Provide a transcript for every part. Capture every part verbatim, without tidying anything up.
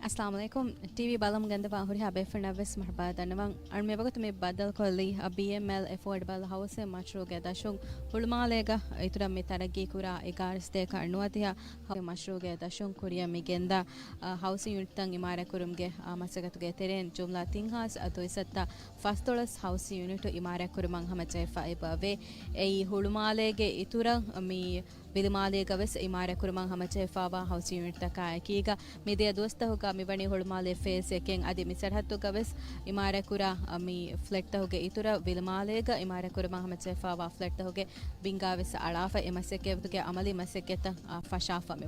އައްސަލާމު ޢަލައިކުމް. ޓީވީ ބަލަމުން ގެންދަވާ ހުރިހާ ބޭފުޅުންނަށްވެސް މަރުޙަބާ ދަންނަވަން. އަޅު މިވަގުތު މި ބައްދަލުކޮށްލީ ބީއެމްއެލް އެފޯޑަބަލް ހައުސިން މަޝްރޫޢުގެ ދަށުން ހުޅުމާލޭގަ އިތުރަށް މި ތަރައްގީ ކުރާ އެގާރަ ސަތޭކަ ނުވަދިހަ މަޝްރޫޢުގެ ދަށުން ކުރިއަށް މި ގެންދާ، އަ، ހައުސިން ޔުނިޓްތައް އިމާރާތް ކުރުމުގެ، އަ، މަސައްކަތުގެ ތެރެއިން ޖުމްލަ ތިން ހާސް ދުއިސައްތަ ފަސްދޮޅަސް ހައުސިން ޔުނިޓު އިމާރާތް ކުރުމަށް ހަމަޖެހިފަ އެބަވޭ. އެއީ ހުޅުމާލޭގެ އިތުރަށް މި ވިލުމާލޭގަ ވެސް އިމާރާތް ކުރުމަށް ހަމަޖެހިފައިވާ ހައުސިން ޔުނިޓްތަކާ އެކީގަ، މިދިޔަ ދުވަސްތަކުގަ މިވަނީ ހުޅުމާލޭ ފޭސް އެކެއް އަދި މި ސަރަހައްދުގަ ވެސް އިމާރާތް ކުރާ، އަ، މި ފްލެޓްތަކުގެ އިތުރަށް ވިލުމާލޭގަ އިމާރާތް ކުރުމަށް ހަމަޖެހިފައިވާ ފްލެޓްތަކުގެ ބިންގާ ވެސް އަޅާފަ އެ މަސައްކަތުގެ އަމަލީ މަސައްކަތްތައް، އަ، ފަށާފަ މި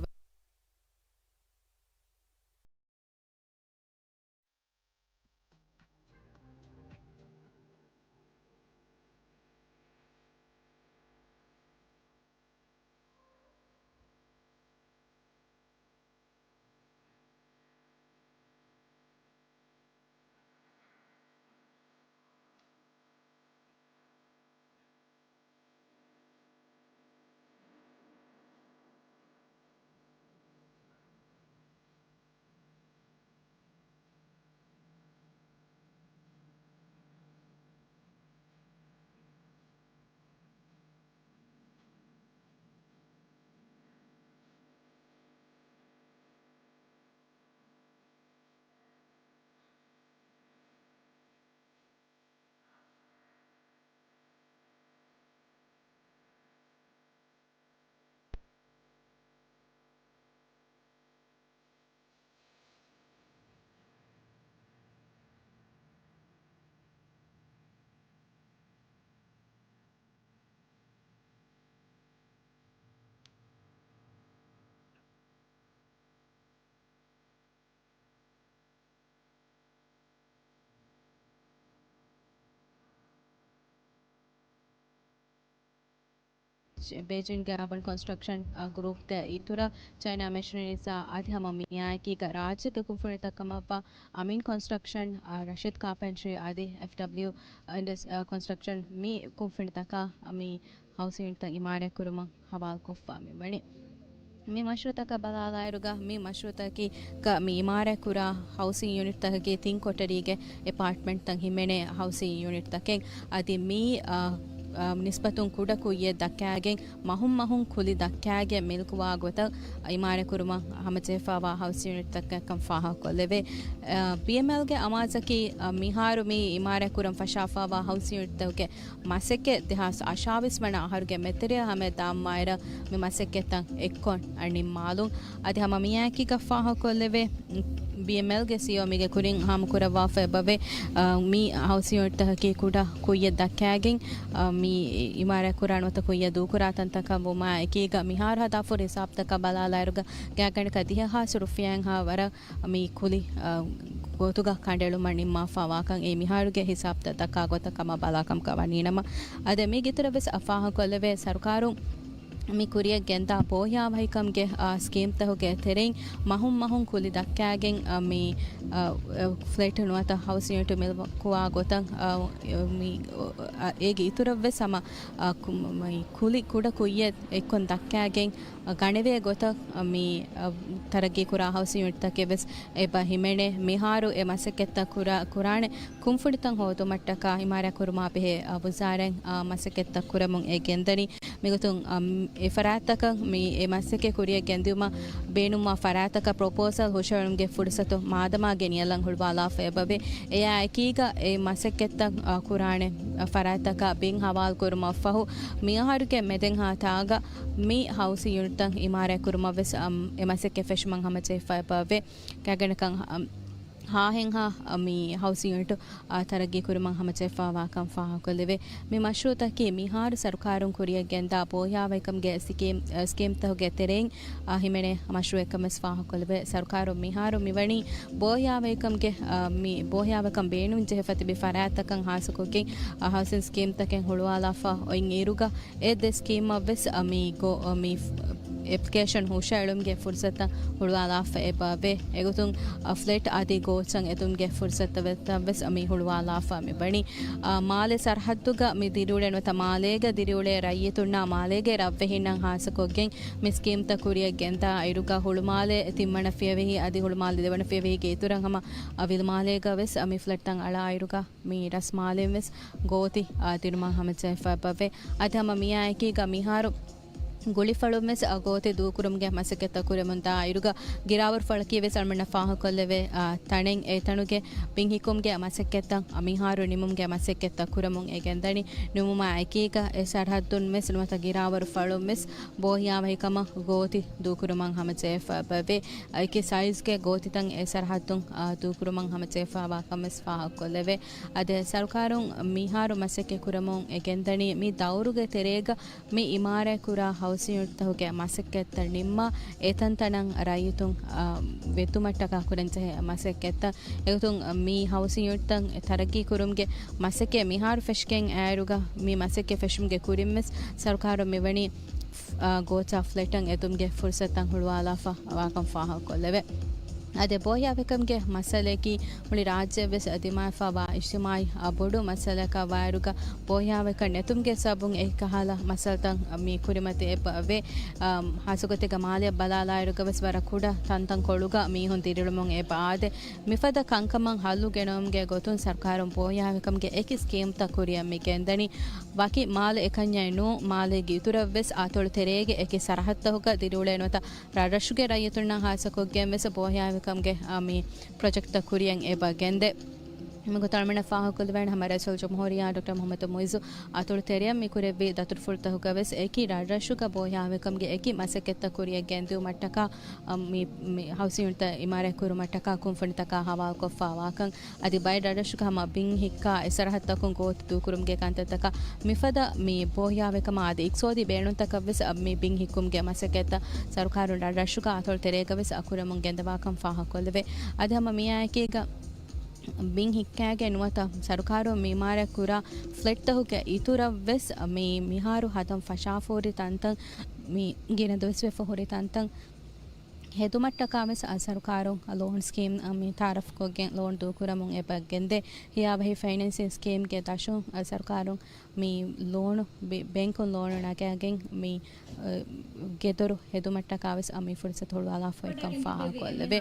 ބޭޖިންގެ އާބަން ކޮންސްޓްރަކްޝަން، އަ، ގްރޫޕްގެ އިތުރަށް ޗައިނާ މެޝިނަރީޒާ އަދި ހަމަ މިއާއެކީގަ ރާއްޖޭގެ ކުންފުނިތައް ކަމަށްވާ އަމީން ކޮންސްޓްރަކްޝަން، އަ، ރަޝީދް ކާޕެންޓްރީ އަދި އެފްޑަބްލިއު އިންޑަސް-، އަ، ކޮންސްޓްރަކްޝަން މި ކުންފުނިތަކާ މި ހައުސިން ޔުނިޓްތައް އިމާރާތް ކުރުމަށް ހަވާލުކޮށްފާ މިވަނީ. މި މަޝްރޫޢުތަކަށް ބަލާލާއިރުގަ، މި މަޝްރޫޢުތަކީގަ މި އިމާރާތް ކުރާ ހައުސިން ޔުނިޓްތަކަކީ ތިން ކޮޓަރީގެ އެޕާޓްމަންޓްތައް ހިމެނޭ ހައުސިން ޔުނިޓްތަކެއް. އަދި މި، އާ، އާ، ނިސްބަތުން ކުޑަ ކުއްޔެއް ދައްކާގެން، މަހުން މަހުން ކުލި ދައްކާގެން މިލްކުވާ ގޮތަށް އިމާރާތް ކުރުމަށް ހަމަޖެހިފައިވާ ހައުސިން ޔުނިޓްތަކެއްކަން ފާހަގަކޮށްލެވޭ. އާ، ބީއެމްއެލްގެ އަމާޒަކީ، އާ، މިހާރު މި އިމާރާތް ކުރަން ފަށާފައިވާ ހައުސިން ޔުނިޓްތަކުގެ މަސައްކަތް ދެހާސް އަށާވީސް ވަނަ އަހަރުގެ މެތެރެއަށް ހަމަޔަށް ދާންވާއިރަށް މި މަސައްކަތްތައް އެއްކޮށް ނިންމާލުން. އަދި ހަމަ މިއާއެކީގަ ފާހަގަކޮށްލެވޭ، ބީއެމްއެލްގެ ސީއީއޯ މީގެ ކުރިން ހާމަކުރައްވާފަ އެބަވޭ، އަ، މި ހައުސިން ޔުނިޓްތަކަކީ ކުޑަ ކުއްޔެއް ދައްކާގެން، އަ، މި އިމާރާތް ކުރާނެ ނުވަތަ ކުއްޔަށް ދޫކުރާ ތަންތަކަށް ވުމާ އެކީގަ މިހާރު ހަދާފަ ހުރި ހިސާބުތަކަށް ބަލާލާއިރުގަ ގާތްގަނޑަކަށް ދިހަ ހާސް ރުފިޔާއިންހާ ވަރަށް މި ކުލި، އަ، ގޮތުގަ ކަނޑައެޅުމަށް ނިންމާފައިވާކަން އެ މިހާރުގެ ހިސާބުތައް ދައްކާ ގޮތަށް ކަމަށް ބަލާކަމަކަށް ވަނީނަމަ، އަދި މީގެ އިތުރަށް ވެސް އަ، ފާހަގަކޮށްލެވޭ، ސަރުކާރުން މި ކުރިއަށް ގެންދާ ބޯހިޔާވަހިކަމުގެ، އަ، ސްކީމްތަކުގެ ތެރެއިން މަހުން މަހުން ކުލި ދައްކާގެން، އަ، މި، އަ، އަ، ފްލެޓް ނުވަތަ ހައުސިން ޔުނިޓު މިލްކުވާ ގޮތަށް، އަ، މި، އަ، އޭގެ އިތުރަށް ވެސް ހަމަ، އަ، ކު-، މި ކުލި ކުޑަ ކުއްޔެއް އެއްކޮށް ދައްކާގެން، ގަނެވޭ ގޮތަށް މި، އަ، ތަރައްގީ ކުރާ ހައުސިން ޔުނިޓްތަކެއް ވެސް އެބަ ހިމެނޭ. މިހާރު އެ މަސައްކަތްތައް ކުރާ، ކުރާނެ ކުންފުނިތައް ހޯދުމަށްޓަކާ އިމާރާތް ކުރުމާ ބެހޭ، އަ، ވުޒާރައިން، އަ، މަސައްކަތްތައް ކުރަމުން އެ ގެންދަނީ. މިގޮތުން، އަ، އެ ފަރާތްތަކަށް މި އެ މަސައްކަތް ކުރިއަށް ގެންދިއުމަށް ބޭނުންވާ ފަރާތްތަކަށް ޕްރޮޕޯސަލް ހުށައެޅުމުގެ ފުރުސަތު މާދަމާ ގެނިއަލަން ހުޅުވާލާފަ އެބަވޭ. އެއާ އެކީގަ އެ މަސައްކަތްތައް، އަ، ކުރާނެ، އަ، ފަރާތްތަކާ ބިން ހަވާލު ކުރުމަށްފަހު، މިއަހަރުގެ މެދެންހާ ތާގަ މި ހައުސިން ޔުނިޓްތައް އިމާރާތް ކުރުމަށް ވެސް، އަ، އެ މަސައްކަތް ފެށުމަށް ހަމަޖެހިފަ އެބަވޭ. ގާތްގަނޑަކަށް، އަ، ހާހެއްހާ، އަ، މި ހައުސިން ޔުނިޓު، އަ، ތަރައްގީ ކުރުމަށް ހަމަޖެހިފައިވާކަން ފާހަގަކޮށްލެވޭ. މި މަޝްރޫޢުތަކީ މިހާރު ސަރުކާރުން ކުރިއަށް ގެންދާ ބޯހިޔާވަހިކަމުގެ ސިކީމް، އަ، ސްކީމްތަކުގެ ތެރެއިން، އަ، ހިމެނޭ މަޝްރޫޢެއްކަން ވެސް ފާހަގަކޮށްލެވޭ. ސަރުކާރުން މިހާރު މިވަނީ ބޯހިޔާވަހިކަމުގެ، އަ، މި ބޯހިޔާވަހިކަން ބޭނުން ޖެހިފަ ތިބި ފަރާތްތަކަށް ހާއްސަކޮށްގެން، އަ، ހައުސިން ސްކީމްތަކެއް ހުޅުވާލާފަ އޮތް އިރުގަ އެ ދެ ސްކީމަށް ވެސް، އަ، މި ގޮ-، އަ، މި އެޕްލިކޭޝަން ހުށައެޅުމުގެ ފުރުސަތުތައް ހުޅުވާލާފަ އެބަ ވޭ. އެގޮތުން، އަ، ފްލެޓް އަދި ގޯޗަށް އެދުމުގެ ފުރުސަތުތައް ވެސް މި ހުޅުވާލާފަ މި ވަނީ. އާ، މާލެ ސަރަހައްދުގަ މި ދިރިއުޅޭ ނުވަތަ މާލޭގަ ދިރިއުޅޭ ރައްޔިތުންނާ މާލޭގެ ރަށްވެހިންނަށް ހާއްސަކޮށްގެން މި ސްކީމްތައް ކުރިއަށް ގެންދާ އިރުގަ ހުޅުމާލެ ތިންވަނަ ފިޔަވަހި އަދި ހުޅުމާލެ ދެވަނަ ފިޔަވަހީގެ އިތުރަށް ހަމަ، އަ، ވިލުމާލޭގަ ވެސް މި ފްލެޓްތައް އަޅާ އިރުގަ މި ރަސްމާލެން ވެސް ގޯތި، އާ، ދިނުމަށް ހަމަޖެހިފަ އެބަވޭ. އަދި ހަމަ މިއާއެކީގަ މިހާރު ގުޅިފަޅުން ވެސް އަ ގޯތި ދޫކުރުމުގެ މަސައްކަތްތައް ކުރަމުން ދާ އިރުގަ، ގިރާވަރު ފަޅަކީ ވެސް އަޅުމެންނަށް ފާހަގަކޮށްލެވޭ، އާ، ތަނެއް. އެ ތަނުގެ ބިން ހިއްކުމުގެ މަސައްކަތްތައް މިހާރު ނިމުމުގެ މަސައްކަތްތައް ކުރަމުން އެ ގެންދަނީ. ނިމުމާ އެކީގަ އެ ސަރަހައްދުން ވެސް ނުވަތަ ގިރާވަރު ފަޅުން ވެސް ބޯހިޔާވަހިކަމަށް ގޯތި ދޫކުރުމަށް ހަމަޖެހިފަ އެބަވޭ. އެކި ސައިޒްގެ ގޯތިތައް އެ ސަރަހައްދުން، އާ، ދޫކުރުމަށް ހަމަޖެހިފައިވާކަން ވެސް ފާހަގަކޮށްލެވޭ. އަދި ސަރުކާރުން މިހާރު މަސައްކަތް ކުރަމުން އެ ގެންދަނީ މި ދައުރުގެ ތެރޭގަ މި އިމާރާތް ކުރާ ހައުސިން ޔުނިޓްތަކުގެ މަސައްކަތްތައް ނިންމާ، އެތަންތަނަށް ރައްޔިތުން، އާ، ވެއްދުމަށްޓަކާ ކުރަންޖެހޭ މަސައްކަތްތައް. އެގޮތުން މި ހައުސިން ޔުނިޓްތައް ތަރައްގީ ކުރުމުގެ މަސައްކަތް މިހާރު ފެށިގެން އައިރުގަ، މި މަސައްކަތް ފެށުމުގެ ކުރިން ވެސް ސަރުކާރުން މިވަނީ، އާ، ގޯޗާ ފްލެޓްތައް އެދުމުގެ ފުރުސަތުތައް ހުޅުވާލާފަ ވާކަން ފާހަގަކޮށްލެވޭ. އަދި ބޯހިޔާވަހިކަމުގެ މައްސަލައަކީ މުޅި ރާއްޖެ ވެސް ދިމާވެފައިވާ އިޖްތިމާޢީ ބޮޑު މައްސަލައަކަށް ވާއިރުގަ، ބޯހިޔާވަހިކަން ނެތުމުގެ ސަބަބުން އެކި ކަހަލަ މައްސަލަތައް މި ކުރިމަތި އެބަ ވޭ. އާ، ހާއްސަގޮތެއްގަ މާލެއަށް ބަލާލާއިރުގަ ވެސް ވަރަށް ކުޑަ ތަންތަންކޮޅުގަ މީހުން ދިރިއުޅެމުން އެބަ އާދޭ. މިފަދަ ކަންކަމަށް ހައްލު ގެނައުމުގެ ގޮތުން ސަރުކާރުން ބޯހިޔާވަހިކަމުގެ އެކި ސްކީމްތައް ކުރިއަށް މި ގެންދަނީ. ވަކި މާލެ އެކަންޏެއް ނޫން، މާލޭގެ އިތުރަށް ވެސް އަތޮޅު ތެރޭގެ އެކި ސަރަހައްދުތަކުގަ ދިރިއުޅޭ ނުވަތަ ރަށްރަށުގެ ރައްޔިތުންނަށް ހާއްސަކޮށްގެން ވެސް ބޯހިޔާވަހިކަމުގެ، އާ، މި ޕްރޮޖެކްޓްތައް ކުރިއަށް އެބަ ގެންދޭ. މިގޮތަށް އަޅުމެންނަށް ފާހަގަކޮށްލެވޭނެ ހަމަ ރައީސުލްޖުމްހޫރިއްޔާ ޑޮކްޓަރ މުޙައްމަދު މުޢިއްޒު އަތޮޅު ތެރެއަށް މި ކުރެއްވި ދަތުރުފުޅުތަކުގަ ވެސް އެކި ރަށްރަށުގަ ބޯހިޔާވަހިކަމުގެ އެކި މަސައްކަތްތައް ކުރިއަށް ގެންދިއުމަށްޓަކާ، އަ، މި، މި ހައުސިން ޔުނިޓްތައް އިމާރާތް ކުރުމަށްޓަކާ ކުންފުނިތަކާ ހަވާލުކޮށްފައިވާކަން، އަދި ބައެއް ރަށްރަށުގަ ހަމަ ބިން ހިއްކާ އެ ސަރަހައްދުތަކުން ގޯތި ދޫކުރުމުގެ ކަންތައްތަކާ މިފަދަ މި ބޯހިޔާވަހިކަމާ އަދި އިޤްތިޞާދީ ބޭނުންތަކަށް ވެސް މި ބިން ހިއްކުމުގެ މަސައްކަތްތައް ސަރުކާރުން ރަށްރަށުގަ އަތޮޅު ތެރޭގަ ވެސް އަ، ކުރަމުން ގެންދަވާކަން ފާހަގަކޮށްލެވޭ. އަދި ހަމަ މިއާއެކީގަ ބިން ހިއްކާގެން ނުވަތަ ސަރުކާރުން މި އިމާރާތް ކުރާ ފްލެޓްތަކުގެ އިތުރަށް ވެސް މި މިހާރު ހަދަން ފަށާފަހުރި ތަންތަން، މި ގިނަ ދުވަސްވެފަ ހުރި ތަންތަން ހެދުމަށްޓަކާ ވެސް ސަރުކާރުން ލޯން ސްކީމް މި ތައާރަފްކޮށްގެން ލޯން ދޫކުރަމުން އެބަ ގެންދޭ. ހިޔާވަހި ފައިނޭންސިން ސްކީމްގެ ދަށުން ސަރުކާރުން މި ލޯނު، ބެ-، ބޭންކުން ލޯނު ނަގާގެން މި، އަ، ގެދޮރު ހެދުމަށްޓަކާ ވެސް މި ފުރުސަތު ހުޅުވާލާފައިކަން ފާހަގަކޮށްލެވޭ.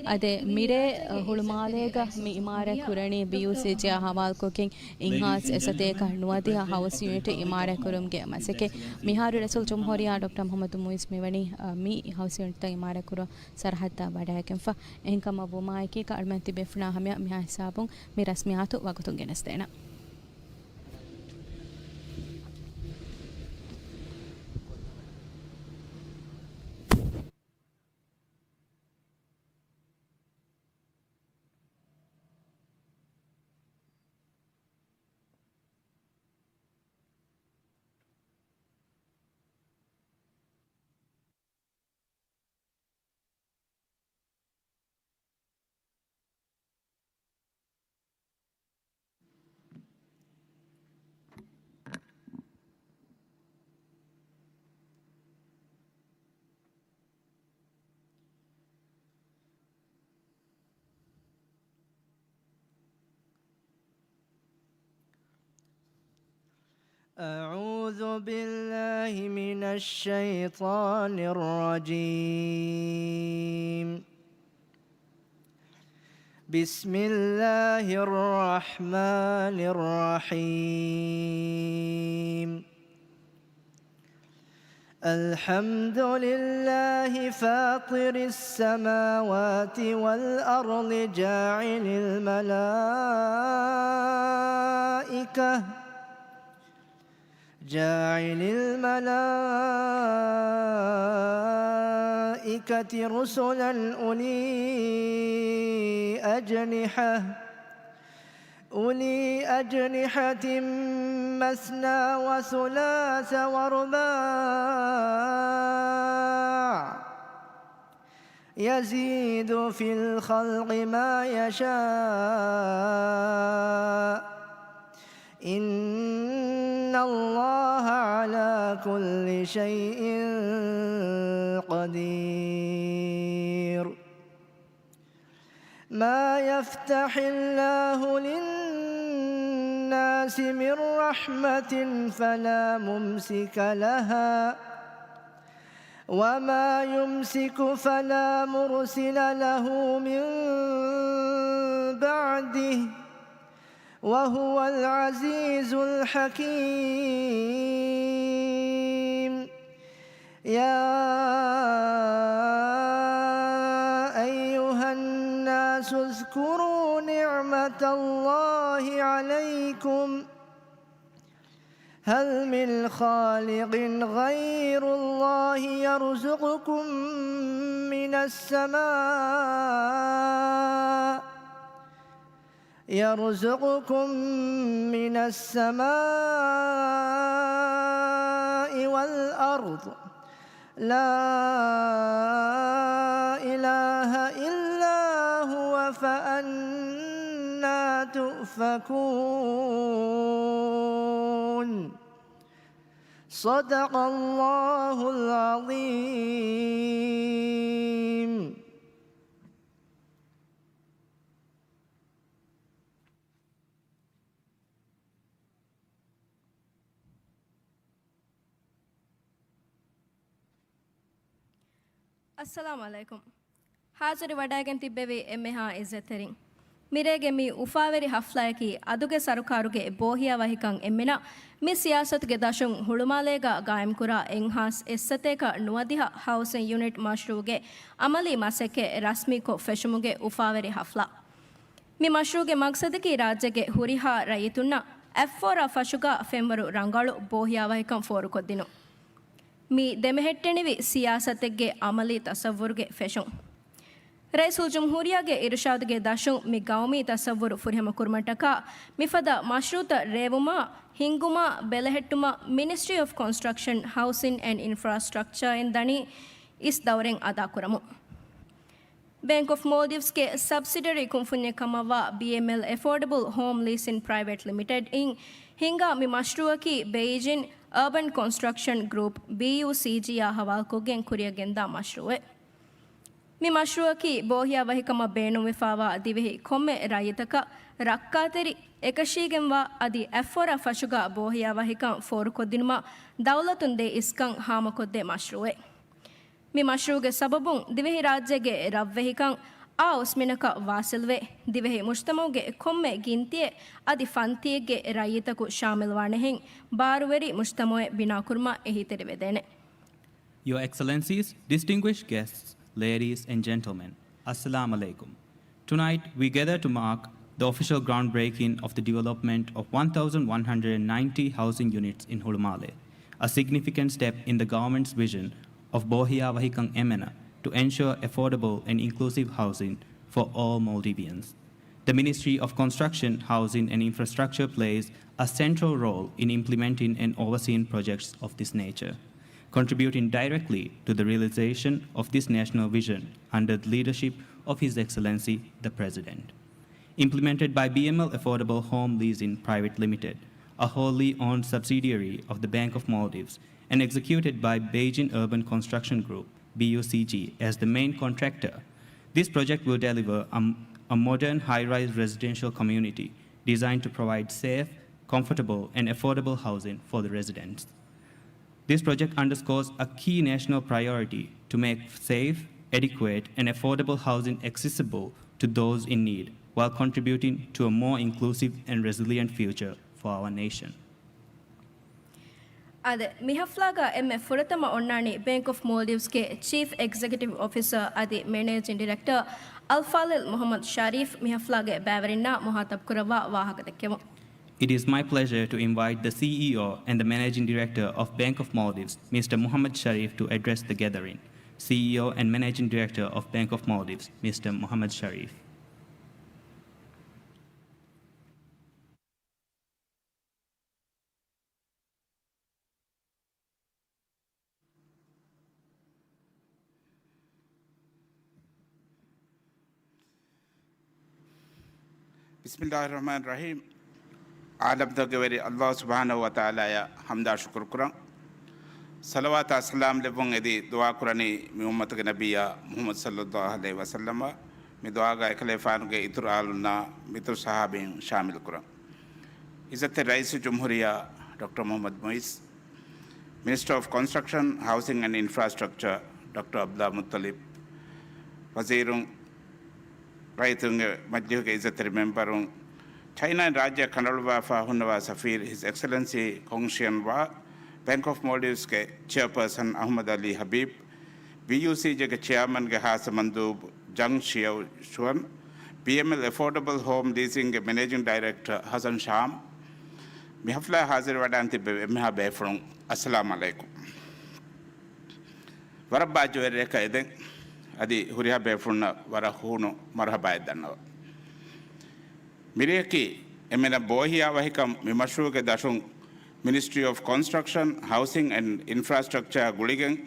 އަދި މިރޭ، އަ، ހުޅުމާލޭގަ މި އިމާރާތް ކުރަނީ ބީޔޫސީޖީއާ ހަވާލުކޮށްގެން އިންހާސް އެއްސަތޭކަ ނުވަދިހަ ހައުސް ޔުނިޓް އިމާރާތް ކުރުމުގެ މަސައްކަތް. މިހާރު ރައީސުލްޖުމްހޫރިއްޔާ ޑޮކްޓަރ މުޙައްމަދު މުޢިއްޒު މިވަނީ، އަ، މި ހައުސް ޔުނިޓްތައް އިމާރާތް ކުރުމަށް ސަރަހައްދަށް ވަޑައިގެންފަ. އެހެންކަމަށް ވުމާއެކީގަ އަޅުމެން ތިބޭފުޅުންނާ ހަމަޔަށް މިހާ ހިސާބުން މި ރަސްމިއްޔާތު ވަގުތުން ގެނެސްދޭނަން. أعوذ بالله من الشيطان الرجيم. بسم الله الرحمن الرحيم. الحمد لله فاطر السماوات والأرض جاعل الملائكة، جاعل الملائكة رسلا أولي أجنحة، أولي أجنحة مثنى وثلاث ورباع، يزيد في الخلق ما يشاء، إن الله على كل شيء قدير. ما يفتح الله للناس من رحمة فلا ممسك لها، وما يمسك فلا مرسل له من بعده، وهو العزيز الحكيم. يا أيها الناس اذكروا نعمة الله عليكم، هل من خالق غير الله يرزقكم من السماء، يرزقكم من السماء والأرض، لا إله إلا هو، فأنى تؤفكون. صدق الله العظيم. އައްސަލާމު ޢަލައިކުމް. ހާޒިރު ވަޑައިގެން ތިއްބެވި އެންމެހާ އިއްޒަތްތެރިން. މިރޭގެ މި އުފާވެރި ހަފްލާއަކީ އަދުގެ ސަރުކާރުގެ ބޯހިޔާވަހިކަން އެންމެނަށް މި ސިޔާސަތުގެ ދަށުން ހުޅުމާލޭގަ ގާއިމްކުރާ އެއްހާސް އެއްސަތޭކަ ނުވަދިހަ ހައުސިން ޔުނިޓް މަޝްރޫޢުގެ އަމަލީ މަސައްކަތް ރަސްމީކޮށް ފެށުމުގެ އުފާވެރި ހަފްލާ. މި މަޝްރޫޢުގެ މަގްސަދަކީ ރާއްޖޭގެ ހުރިހާ ރައްޔިތުންނަށް އަތްފޯރާ ފަށުގަ ފެންވަރު ރަނގަޅު ބޯހިޔާވަހިކަން ފޯރުކޮށްދިނުން. މި ދެމެހެއްޓެނިވި ސިޔާސަތެއްގެ އަމަލީ ތަޞައްވުރުގެ ފެށުން. ރައީސުލްޖުމްހޫރިއްޔާގެ އިރުޝާދުގެ ދަށުން މި ގައުމީ ތަޞައްވުރު ފުރިހަމަކުރުމަށްޓަކާ މިފަދަ މަޝްރޫޢުތައް ރޭވުމާ، ހިންގުމާ، ބެލެހެއްޓުމަށް މިނިސްޓްރީ އޮފް ކޮންސްޓްރަކްޝަން، ހައުސިން އެންޑް އިންފްރާސްޓްރަކްޗާއިން ދަނީ އިސް ދައުރެއް އަދާކުރަމުން. ބޭންކް އޮފް މޯލްޑިވްސްގެ ސަބްސިޑަރީ ކުންފުންޏެއް ކަމަށްވާ ބީއެމްއެލް އެފޯޑަބަލް ހޯމް ލީސިން ޕްރައިވެޓް ލިމިޓެޑް އިން ހިންގާ މި މަޝްރޫޢަކީ ބެއިޖިން އަރބަން ކޮންސްޓްރަކްޝަން ގްރޫޕް، ބީޔޫސީޖީ، އާ ހަވާލުކޮށްގެން ކުރިއަށް ގެންދާ މަޝްރޫޢެއް. މި މަޝްރޫޢަކީ ބޯހިޔާވަހިކަމަށް ބޭނުންވެފާވާ ދިވެހި ކޮންމެ ރައްޔިތަކަށް ރައްކާތެރި އެކަށީގެންވާ އަދި އަތްފޯރާ ފަށުގަ ބޯހިޔާވަހިކަން ފޯރުކޮށްދިނުމަށް ދައުލަތުން ދޭ އިސްކަން ހާމަކޮށްދޭ މަޝްރޫޢެއް. މި މަޝްރޫޢުގެ ސަބަބުން ދިވެހިރާއްޖޭގެ ރަށްވެހިކަން އާ އުސްމިނަކަށް ވާސިލްވެ، ދިވެހި މުޖްތަމަޢުގެ ކޮންމެ ގިންތިއެއް އަދި ފަންތިއެއްގެ ރައްޔިތަކު ޝާމިލްވާނެހެން، ބާރުވެރި މުޖްތަމަޢެއް ބިނާކުރުމަށް އެހީތެރިވެދޭނެ. Your Excellencies, distinguished guests, ladies and gentlemen, Assalamu alaikum. Tonight, we gather to mark the official groundbreaking of the development of one thousand one hundred ninety housing units in Hulumale, a significant step in the government's vision of ބޯހިޔާވަހިކަން އެންމެނަށް to ensure affordable and inclusive housing for all Maldivians. The Ministry of Construction, Housing and Infrastructure plays a central role in implementing and overseeing projects of this nature, contributing directly to the realization of this national vision under the leadership of His Excellency the President. Implemented by B M L Affordable Home Leasing Private Limited, a wholly owned subsidiary of the Bank of Maldives, and executed by Beijing Urban Construction Group, B U C G, as the main contractor, this project will deliver a, a modern high-rise residential community designed to provide safe, comfortable, and affordable housing for the residents. This project underscores a key national priority to make safe, adequate, and affordable housing accessible to those in need, while contributing to a more inclusive and resilient future for our nation. އާދެ، މި ހަފްލާގަ އެންމެ ފުރަތަމަ އޮންނާނީ ބޭންކް އޮފް މޯލްޑިވްސްގެ ޗީފް އެގްޒެކެޓިވް އޮފިސަރ އަދި މެނޭޖިން ޑިރެކްޓަރ އަލްފާޟިލް މުޙައްމަދު ޝަރީފް މި ހަފްލާގެ ބައިވެރިންނާ މުޚާޠަބު ކުރައްވާ ވާހަކަ ދެއްކެވުން. It is my pleasure to invite the C E O and the Managing Director of Bank of Maldives, Mister Muhammad Sharif, to address the gathering. C E O and Managing Director of Bank of Maldives, Mister Muhammad Sharif. بسم الله الرحمن الرحيم. ޢާލަމްތަކުގެ ވެރި ﷲ ސުބްޙާނަހޫ ވަތަޢާލާއަށް ޙަމްދާ ޝުކުރު ކުރަން. ޞަލަވާތާ ސަލާމް ލެއްވުން އެދި ދުޢާ ކުރަނީ މި އުއްމަތުގެ ނަބިއްޔާ މުޙައްމަދު ޞައްލައްލާހު ޢަލައިހި ވަސައްލަމަށް. މި ދުޢާގަ އެކަލޭފާނުގެ އިތުރު އާލުންނާ މިތުރު ޞަޙާބީން ޝާމިލު ކުރަން. ޢިއްޒަތްތެރި ރައީސުލްޖުމްހޫރިއްޔާ ޑޮކްޓަރ މުޙައްމަދު މުޢިއްޒު، މިނިސްޓަރ އޮފް ކޮންސްޓްރަކްޝަން، ހައުސިން އެންޑް އިންފްރާސްޓްރަކްޗަރ ޑޮކްޓަރ ޢަބްދުﷲ މުއްޠަލިބް، ވަޒީރުން، ރައްޔިތުންގެ މަޖިލީހުގެ އިއްޒަތްތެރި މެމްބަރުން، ޗައިނާއިން ރާއްޖެއަށް ކަނޑައަޅުއްވާފަ ހުންނަވާ ސަފީރު ހިސް އެކްސެލެންސީ ކޮން ޝިއަން ވާ، ބޭންކް އޮފް މޯލްޑިވްސްގެ ޗެއާޕާސަން އަޙްމަދު ޢަލީ ޙަބީބް، ބީޔޫސީޖޭގެ ޗެއާމަންގެ ޚާއްޞަ މަންދޫބު ޖަން ޝިޔައު ޝުވަން، ބީއެމްއެލް އެފޯޑަބަލް ހޯމް ލީސިންގގެ މެނޭޖިން ޑައިރެކްޓަރ ޙަސަން ޝާމް، މި ޙަފްލާއަށް ޙާޟިރުވެވަޑައިން ތިއްބެވި އެންމެހާ ބޭފުޅުން، އައްސަލާމް ޢަލައިކުމް. ވަރަށް ބާއްޖަވެރި ރެއަކަށް އެދެން. އަދި ހުރިހާ ބޭފުޅުންނަށް ވަރަށް ހޫނު މަރުޙަބާއެއް ދަންނަވަން. މިރެއަކީ އެންމެނަށް ބޯހިޔާވަހިކަން މި މަޝްރޫޢުގެ ދަށުން މިނިސްޓްރީ އޮފް ކޮންސްޓްރަކްޝަން، ހައުސިން އެންޑް އިންފްރާސްޓްރަކްޗާ ގުޅިގެން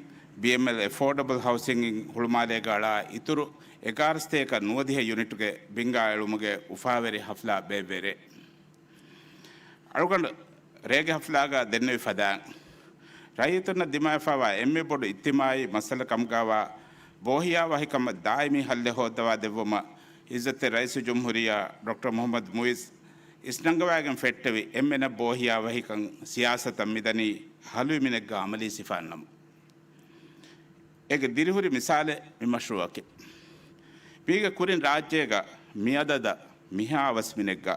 ބީއެމްއެލް އެފޯޑަބަލް ހައުސިންއިން ހުޅުމާލޭގަ އަޅާ އިތުރު އެގާރަ ސަތޭކަ ނުވަދިހަ ޔުނިޓުގެ ބިންގާ އެޅުމުގެ އުފާވެރި ޙަފްލާ ބޭއްވޭރޭ. އަޅުގަނޑު ރޭގެ ޙަފްލާގަ ދެންނެވި ފަދައިން، ރައްޔިތުންނަށް ދިމާވެފައިވާ އެންމެ ބޮޑު އިޖްތިމާޢީ މައްސަލަ ކަމުގައިވާ ބޯހިޔާވަހިކަމަށް ދާއިމީ ޙައްލެއް ހޯއްދަވާ ދެއްވުމަށް ޢިއްޒަތްތެރި ރައީސުލްޖުމްހޫރިއްޔާ ޑޮކްޓަރ މުޙައްމަދު މުޢިއްޒު އިސްނަންގަވާގެން ފެއްޓެވި އެންމެނަށް ބޯހިޔާވަހިކަން ސިޔާސަތަށް މިދަނީ ހަލުވިމިނެއްގެ ޢަމަލީ ސިފައަށް ނަމަ. އޭގެ ދިރިހުރި މިސާލެއް މި މަޝްރޫޢަކީ. މީގެ ކުރިން ރާއްޖޭގަ މިއަދަދަށް މިހާވަސް މިނެއްގަ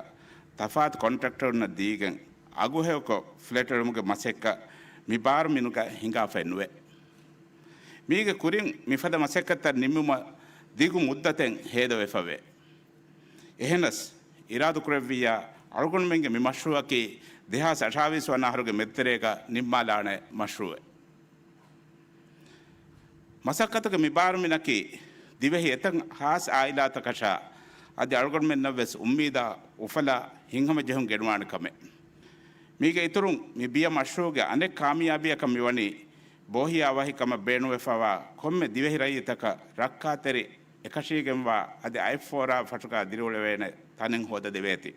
ތަފާތު ކޮންޓްރެކްޓަރުންނަށް ދީގެން އަގުހެޔޮކޮށް ފްލެޓް އެޅުމުގެ މަސައްކަތް މި ބާރު މިނުގަ ހިނގާފައެއް ނުވޭ. މީގެ ކުރިން މިފަދަ މަސައްކަތްތައް ނިންމުމަށް ދިގު މުއްދަތެއް ހޭދަވެފަވޭ. އެހެނަސް، އިރާދަކުރެއްވިއްޔާ، އަޅުގަނޑުމެންގެ މި މަޝްރޫޢަކީ ދެހާސް އަށާވީސް ވަނަ އަހަރުގެ މެދުތެރޭގަ ނިންމާލާނެ މަޝްރޫޢެއް. މަސައްކަތުގެ މި ބާރުމިނަކީ ދިވެހި އެތައް ޚާއްޞަ އާއިލާތަކަށާ އަދި އަޅުގަނޑުމެންނަށްވެސް އުއްމީދާ އުފަލާ ހިތްހަމަޖެހުން ގެނުވާނެ ކަމެއް. މީގެ އިތުރުން މި ބިޔަ މަޝްރޫޢުގެ އަނެއް ކާމިޔާބީއަކަށް މިވަނީ ބޯހިޔާވަހިކަމަށް ބޭނުންވެފައިވާ ކޮންމެ ދިވެހި ރައްޔިތަކަށް ރައްކާތެރި އެކަށީގެންވާ އަދި އަތްފޯރާ ފަށުގަ ދިރިއުޅެވޭނެ ތަނެއް ހޯދަދެވޭތީ.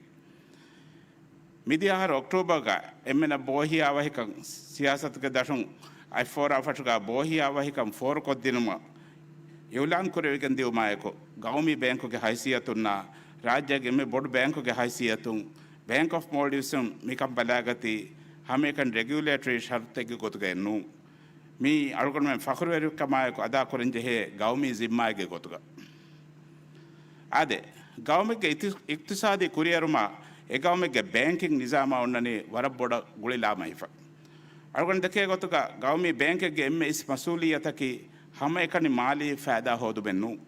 މިދިޔަ އަހަރު އޮކްޓޫބަރގަ އެންމެނަށް ބޯހިޔާވަހިކަން ސިޔާސަތުގެ ދަށުން އަތްފޯރާ ފަށުގަ ބޯހިޔާވަހިކަން ފޯރުކޮށްދިނުމަށް އިއުލާން ކުރެވިގެން ދިއުމާއެކު، ގައުމީ ބޭންކުގެ ހައިސިއްޔަތުންނާ ރާއްޖޭގެ އެންމެ ބޮޑު ބޭންކުގެ ހައިސިއްޔަތުން، ބޭންކް އޮފް މޯލްޑިވްސްއިން މިކަން ބަލާގަތީ ހަމައެކަނި ރެގިއުލޭޓަރީ ޝަރުތެއްގެ ގޮތުގައެއް ނޫން. މީ އަޅުގަނޑުމެން ފަޚުރުވެރިކަމާއެކު އަދާކުރަންޖެހޭ ގައުމީ ޒިންމާއެއްގެ ގޮތުގަ. އާދެ، ގައުމެއްގެ އިތި-، އިޤްތިޞާދީ ކުރިއެރުމާ އެ ގައުމެއްގެ ބޭންކިން ނިޒާމާ އޮންނަނީ ވަރަށް ބޮޑަށް ގުޅިލާމެހިފަ. އަޅުގަނޑު ދެކޭ ގޮތުގަ ގައުމީ ބޭންކެއްގެ އެންމެ އިސް މަސްއޫލިއްޔަތަކީ ހަމައެކަނި މާލީ ފައިދާ ހޯދުމެއް ނޫން.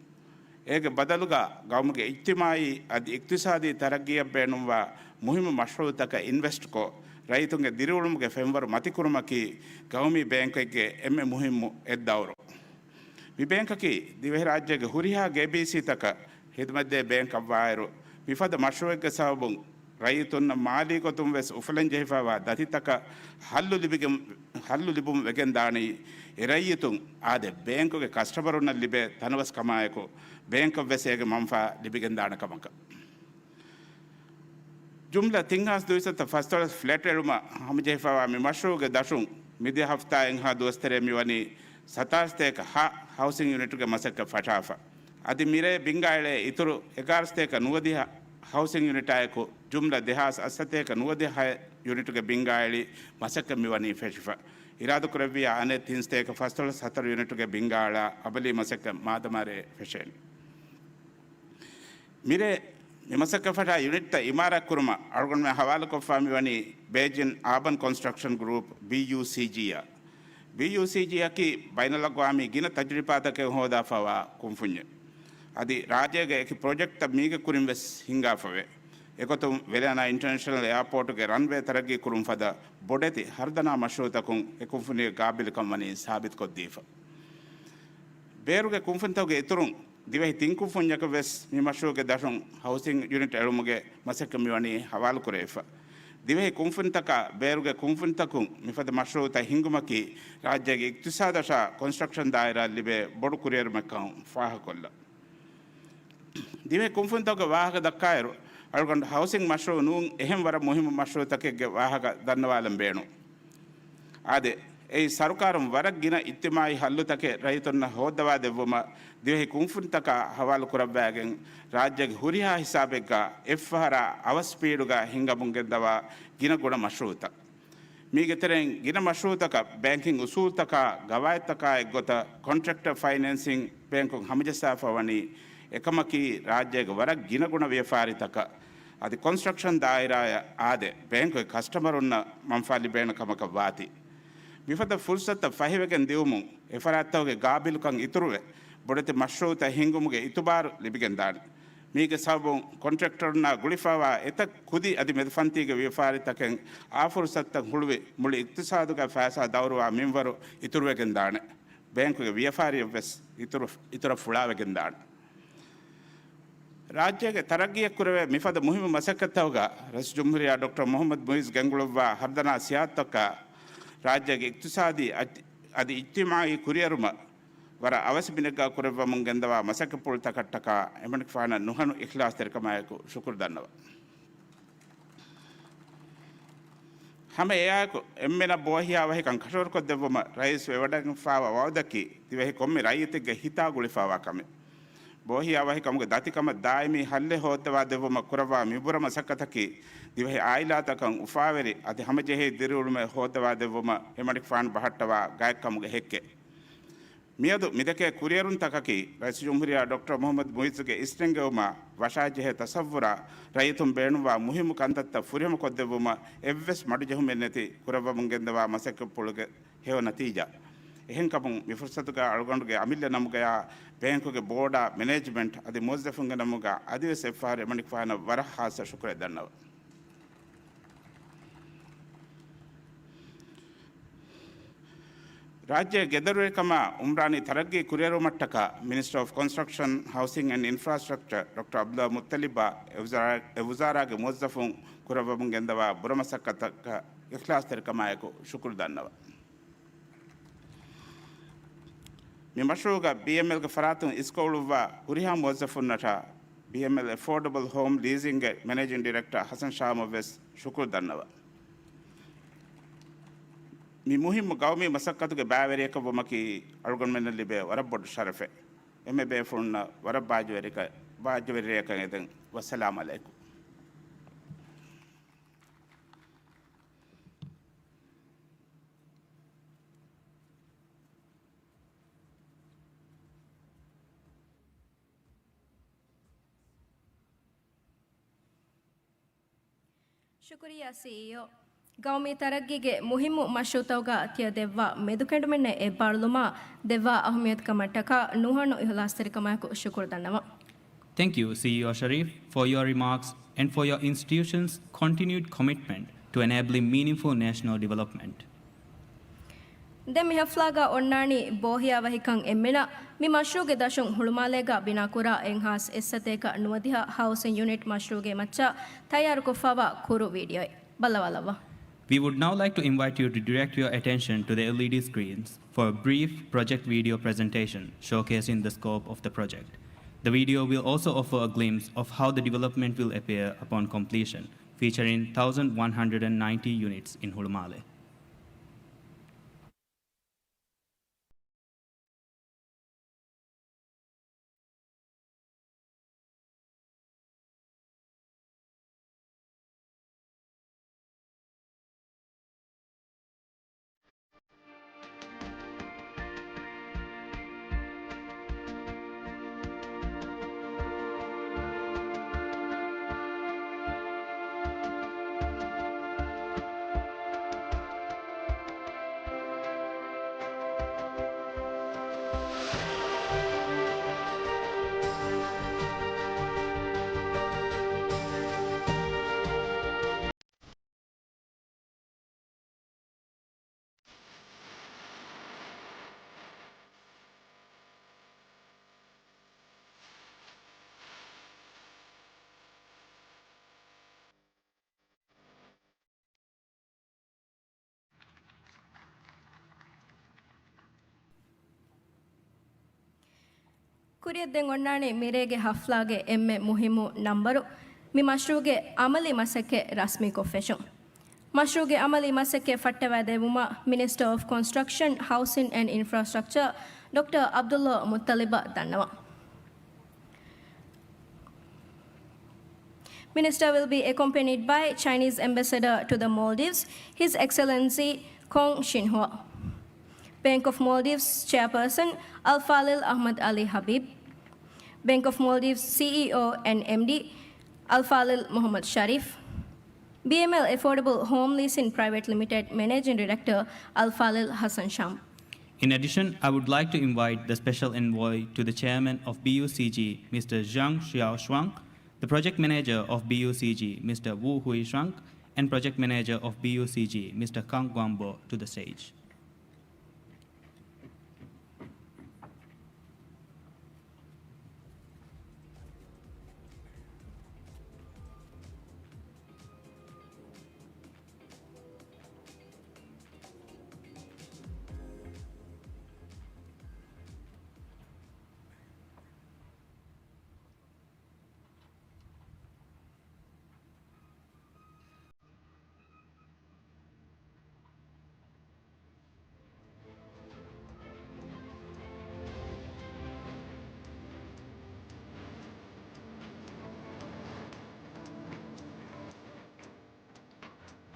އޭގެ ބަދަލުގަ ގައުމުގެ އިޖްތިމާޢީ އަދި އިޤްތިޞާދީ ތަރައްގީއަށް ބޭނުންވާ މުހިއްމު މަޝްރޫޢުތަކަށް އިންވެސްޓްކޮށް، ރައްޔިތުންގެ ދިރިއުޅުމުގެ ފެންވަރު މަތިކުރުމަކީ ގައުމީ ބޭންކެއްގެ އެންމެ މުހިއްމު އެއްދައުރު. މި ބޭންކަކީ ދިވެހިރާއްޖޭގެ ހުރިހާ ގޭބީސީތަކަށް ޚިދުމަތްދޭ ބޭންކަށްވާއިރު، މިފަދަ މަޝްރޫޢެއްގެ ސަބަބުން ރައްޔިތުންނަށް މާލީ ގޮތުން ވެސް އުފުލަން ޖެހިފައިވާ ދަތިތަކަށް ހައްލު ލިބިގެން، ހައްލު ލިބުން ވެގެން ދާނީ، އެ ރައްޔިތުން އާދެ، ބޭންކުގެ ކަސްޓަމަރުންނަށް ލިބޭ ތަނަވަސް ކަމާއެކު، ބޭންކަށް ވެސް އޭގެ މަންފާ ލިބިގެން ދާނެ ކަމަކަށް. ޖުމްލަ ތިން ހާސް ދުއިސައްތަ ފަސްދޮޅަސް ފްލެޓް އެޅުމަށް ހަމަޖެހިފައިވާ މި މަޝްރޫޢުގެ ދަށުން މިދިޔަ ހަފްތާ އެއްހާ ދުވަސް ތެރޭ މިވަނީ ސަތާސް ސަތޭކަ ހަ ހައުސިން ޔުނިޓުގެ މަސައްކަތް ފަށާފަ. އަދި މިރޭ ބިންގާ އެޅޭ އިތުރު އެގާރަ ސަތޭކަ ނުވަދިހަ ހައުސިން ޔުނިޓާއެކު، ޖުމްލަ ދެހާސް އަށް ސަތޭކަ ނުވަދިހަ ޔުނިޓުގެ ބިންގާ އެޅި މަސައްކަތް މިވަނީ ފެށިފަ. އިރާދަކުރެއްވިޔާ އަނެއް ތިން ސަތޭކަ ފަސްދޮޅަސް ހަތަރު ޔުނިޓުގެ ބިންގާ އަޅާ އަމަލީ މަސައްކަތް މާދަމާ ރޭ ފެށޭނެ. މިރޭ މި މަސައްކަތް ފަށާ ޔުނިޓްތައް އިމާރާތް ކުރުމަށް އަޅުގަނޑުމެން ހަވާލުކޮށްފާ މިވަނީ ބޭޖިން އާބަން ކޮންސްޓްރަކްޝަން ގްރޫޕް، ބީޔޫސީޖީއަށް. ބީޔޫސީޖީއަކީ ބައިނަލްއަގްވާމީ ގިނަ ތަޖުރިބާތަކެއް ހޯދާފައިވާ ކުންފުންޏެއް. އަދި ރާއްޖޭގެ އެކި ޕްރޮޖެކްޓްތައް މީގެ ކުރިން ވެސް ހިންގާފަވޭ. އެގޮތުން ވެލެއަނާ އިންޓަރނޭޝަނަލް އެއާޕޯޓުގެ ރަންވޭ ތަރައްގީ ކުރުން ފަދަ ބޮޑެތި ހަރުދަނާ މަޝްރޫޢުތަކުން އެ ކުންފުނިއެއް ގާބިލުކަން ވަނީ ސާބިތުކޮށްދީފަ. ބޭރުގެ ކުންފުނިތަކުގެ އިތުރުން، ދިވެހި ތިން ކުންފުންޏަކަށް ވެސް މި މަޝްރޫޢުގެ ދަށުން ހައުސިން ޔުނިޓް އެޅުމުގެ މަސައްކަތް މިވަނީ ހަވާލުކުރެވިފަ. ދިވެހި ކުންފުނިތަކާ ބޭރުގެ ކުންފުނިތަކުން މިފަދަ މަޝްރޫޢުތައް ހިންގުމަކީ، ރާއްޖޭގެ އިޤްތިޞާދަށާ ކޮންސްޓްރަކްޝަން ދާއިރާއަށް ލިބޭ ބޮޑު ކުރިއެރުމެއްކަން ފާހަގަކޮށްލަން. ދިވެހި ކުންފުނިތަކުގެ ވާހަކަ ދައްކާއިރު، އަޅުގަނޑު ހައުސިން މަޝްރޫޢު ނޫން އެހެން ވަރަށް މުހިއްމު މަޝްރޫޢުތަކެއްގެ ވާހަކަ ދަންނަވާލަން ބޭނުން. އާދެ، އެއީ ސަރުކާރުން ވަރަށް ގިނަ އިޖްތިމާޢީ ހައްލުތަކެއް ރައްޔިތުންނަށް ހޯއްދަވާ ދެއްވުމަށް ދިވެހި ކުންފުނިތަކާ ހަވާލު ކުރައްވާގެން، ރާއްޖޭގެ ހުރިހާ ހިސާބެއްގަ އެއްފަހަރާ އަވަސް ސްޕީޑުގަ ހިންގަމުން ގެންދަވާ ގިނަ ގުނަ މަޝްރޫޢުތައް. މީގެ ތެރެއިން ގިނަ މަޝްރޫޢުތަކަށް ބޭންކިން އުސޫލުތަކާ ގަވާއިދުތަކާ އެއްގޮތަށް ކޮންޓްރެކްޓަރ ފައިނޭންސިން ބޭންކުން ހަމަޖައްސާފަ ވަނީ އެކަމަކީ، ރާއްޖޭގެ ވަރަށް ގިނަ ގުނަ ވިޔަފާރިތަކަށް އަދި ކޮންސްޓްރަކްޝަން ދާއިރާއަށް އާދެ، ބޭންކުގެ ކަސްޓަމަރުންނަށް މަންފާ ލިބޭނެ ކަމަކަށް ވާތީ. މިފަދަ ފުރުސަތުތައް ފަހިވެގެން ދިއުމުން، އެފަރާތްތަކުގެ ގާބިލުކަން އިތުރުވެ، ބޮޑެތި މަޝްރޫޢުތައް ހިންގުމުގެ އިތުބާރު ލިބިގެންދާނެ. މީގެ ސަބަބުން، ކޮންޓްރެކްޓަރުންނާ ގުޅިފައިވާ އެތައް ކުދި އަދި މެދުފަންތީގެ ވިޔަފާރިތަކެއް އާ ފުރުސަތުތައް ހުޅުވި، މުޅި އިޤްތިޞާދުގަ ފައިސާ ދައުރުވާ މިންވަރު އިތުރުވެގެންދާނެ. ބޭންކުގެ ވިޔަފާރިއަށްވެސް އިތުރު، އިތުރަށް ފުޅާވެގެންދާނެ. ރާއްޖޭގެ ތަރައްގީއަށް ކުރެވޭ މިފަދަ މުހިއްމު މަސައްކަތްތަކުގަ ރައީސުލްޖުމްހޫރިއްޔާ ޑޮކްޓަރ މުޙައްމަދު މުޢިއްޒު ގެންގުޅުއްވާ ހަރުދަނާ ސިޔާސަތުތަކާ ރާއްޖޭގެ އިޤްތިޞާދީ އަދި، އަދި އިޖްތިމާޢީ ކުރިއެރުމަށް ވަރަށް އަވަސް ބިނެއްގަ ކުރެއްވަމުން ގެންދަވާ މަސައްކަތްޕުޅުތަކަށްޓަކާ އެމަނިކުފާނަށް ނުހަނު އިޚްލާޞްތެރިކަމާއެކު ޝުކުރު ދަންނަވަން. ހަމަ އެއާއެކު، އެންމެނަށް ބޯހިޔާވަހިކަން ކަށަވަރުކޮށްދެއްވުމަށް ރައީސް ވެވަޑައިގެންފާވާ ވަޢުދަކީ، ދިވެހި ކޮންމެ ރައްޔިތެއްގެ ހިތާ ގުޅިފާވާ ކަމެއް. ބޯހިޔާވަހިކަމުގެ ދަތިކަމަށް ދާއިމީ ހައްލެއް ހޯއްދަވާ ދެއްވުމަށް ކުރައްވާ މިބުރަ މަސައްކަތަކީ، ދިވެހި އާއިލާތަކަށް އުފާވެރި އަދި ހަމަޖެހޭ ދިރިއުޅުމެއް ހޯއްދަވާ ދެއްވުމަށް އެމަނިކުފާނު ބަހައްޓަވާ ގާތްކަމުގެ ހެއްކެއް. މިއަދު މިދެކޭ ކުރިއެރުންތަކަކީ، ރައީސުލްޖުމްހޫރިއްޔާ ޑޮކްޓަރ މުޙައްމަދު މުޢިއްޒުގެ އިސްނެންގެވުމާ ވަށާޖެހޭ ތަޞައްވުރާ ރައްޔިތުން ބޭނުންވާ މުހިއްމު ކަންތައްތައް ފުރިހަމަކޮށްދެއްވުމަށް އެއްވެސް މަޑުޖެހުމެއް ނެތި ކުރައްވަމުން ގެންދަވާ މަސައްކަތްޕުޅުގެ ހެޔޮ ނަތީޖާ. އެހެންކަމުން، މި ފުރުޞަތުގަ އަޅުގަނޑުގެ އަމިއްލަ ނަމުގަޔާ ބޭންކުގެ ބޯޑާ، މެނޭޖްމަންޓް އަދި މުވައްޒަފުންގެ ނަމުގަ އަދިވެސް އެއްފަހަރު އެމަނިކުފާނަށް ވަރަށް ޚާއްޞަ ޝުކުރެއް ދަންނަވަން. ރާއްޖޭ ގެދޮރުވެރިކަމާ އުމްރާނީ ތަރައްގީ ކުރިއެރުމަށްޓަކާ މިނިސްޓަރ އޮފް ކޮންސްޓްރަކްޝަން، ހައުސިން އެންޑް އިންފްރާސްޓްރަކްޗަރ ޑޮކްޓަރ ޢަބްދުﷲ މުއްޠަލިބާ އެ ވުޒާރާ، އެ ވުޒާރާގެ މުވައްޒަފުން ކުރައްވަމުން ގެންދަވާ ބުރަ މަސައްކަތަކަށް އިޚްލާޞްތެރިކަމާއެކު ޝުކުރު ދަންނަވަން. މި މަޝްރޫޢުގަ ބީއެމްއެލްގެ ފަރާތުން އިސްކޮޅުއްވާ ހުރިހާ މުވައްޒަފުންނަށާ ބީއެމްއެލް އެފޯޑަބަލް ހޯމް ލީޒިންގގެ މެނޭޖިން ޑިރެކްޓަރ ޙަސަން ޝާމަށްވެސް ޝުކުރު ދަންނަވަން. މި މުހިއްމު ގައުމީ މަސައްކަތުގެ ބައިވެރިޔަކަށް ވުމަކީ އަޅުގަނޑުމެންނަށް ލިބޭ ވަރަށް ބޮޑު ޝަރަފެއް. އެންމެ ބޭފުޅުންނަށް ވަރަށް ބާއްޖަވެރިކަ، ބާއްޖަވެރި ރެއަކަށް އެދެން. ވައްސަލާމް ޢަލައިކުމް. ޝުކުރިއްޔާ ސީއީއޯ. ގައުމީ ތަރައްގީގެ މުހިއްމު މަޝްރޫޢުތަކުގަ ތިޔަ ދެއްވާ މެދުކެނޑުމެއްނެއް އެއްބާރުލުމާ ދެއްވާ އަހައްމިޔަތުކަމަށްޓަކާ ނުހަނު އިޚްލާޞްތެރިކަމާއެކު ޝުކުރު ދަންނަވަން. Thank you, C E O Sharif, for your remarks and for your institution's continued commitment to enabling meaningful national development. ދެން މި ހަފްލާގަ އޮންނާނީ ބޯހިޔާވަހިކަން އެންމެނަށް މި މަޝްރޫޢުގެ ދަށުން ހުޅުމާލޭގަ ބިނާކުރާ އެއްހާސް އެއްސަތޭކަ ނުވަދިހަ ހައުސިން ޔުނިޓް މަޝްރޫޢުގެ މައްޗަށް ތައްޔާރުކޮށްފައިވާ ކުރު ވީޑިއޯއެއް. ބައްލަވާލައްވާ. We would now like to invite you to direct your attention to the L E D screens for a brief project video presentation showcasing the scope of the project. The video will also offer a glimpse of how the development will appear upon completion, featuring thousand one hundred and ninety units in ހުޅުމާލެ. ކުރިއަށް ދެން އޮންނާނީ މިރޭގެ ހަފްލާގެ އެންމެ މުހިއްމު ނަންބަރު، މި މަޝްރޫޢުގެ އަމަލީ މަސައްކަތް ރަސްމީކޮށްފެށުން. މަޝްރޫޢުގެ އަމަލީ މަސައްކަތް ފައްޓަވައިދެއްވުމަށް Minister of Construction, Housing and Infrastructure ޑޮކްޓަރ ޢަބްދުﷲ މުއްޠަލިބަށް ދަންނަވަން. Minister will be accompanied by Chinese Ambassador to the Maldives, His Excellency Kong Xinhua, Bank of Maldives Chairperson Al Falil Ahmad Ali Habib, Bank of Maldives C E O and M D Al Falil Muhammad Sharif, B M L Affordable Home Leasing Private Limited Managing Director Al Falil Hassan Sham. In addition, I would like to invite the special envoy to the chairman of B U C G, Mister Zhang Xiaoshuang, the project manager of B U C G, Mister Wu Huishuang, and project manager of B U C G, Mister Kang Guangbo, to the stage.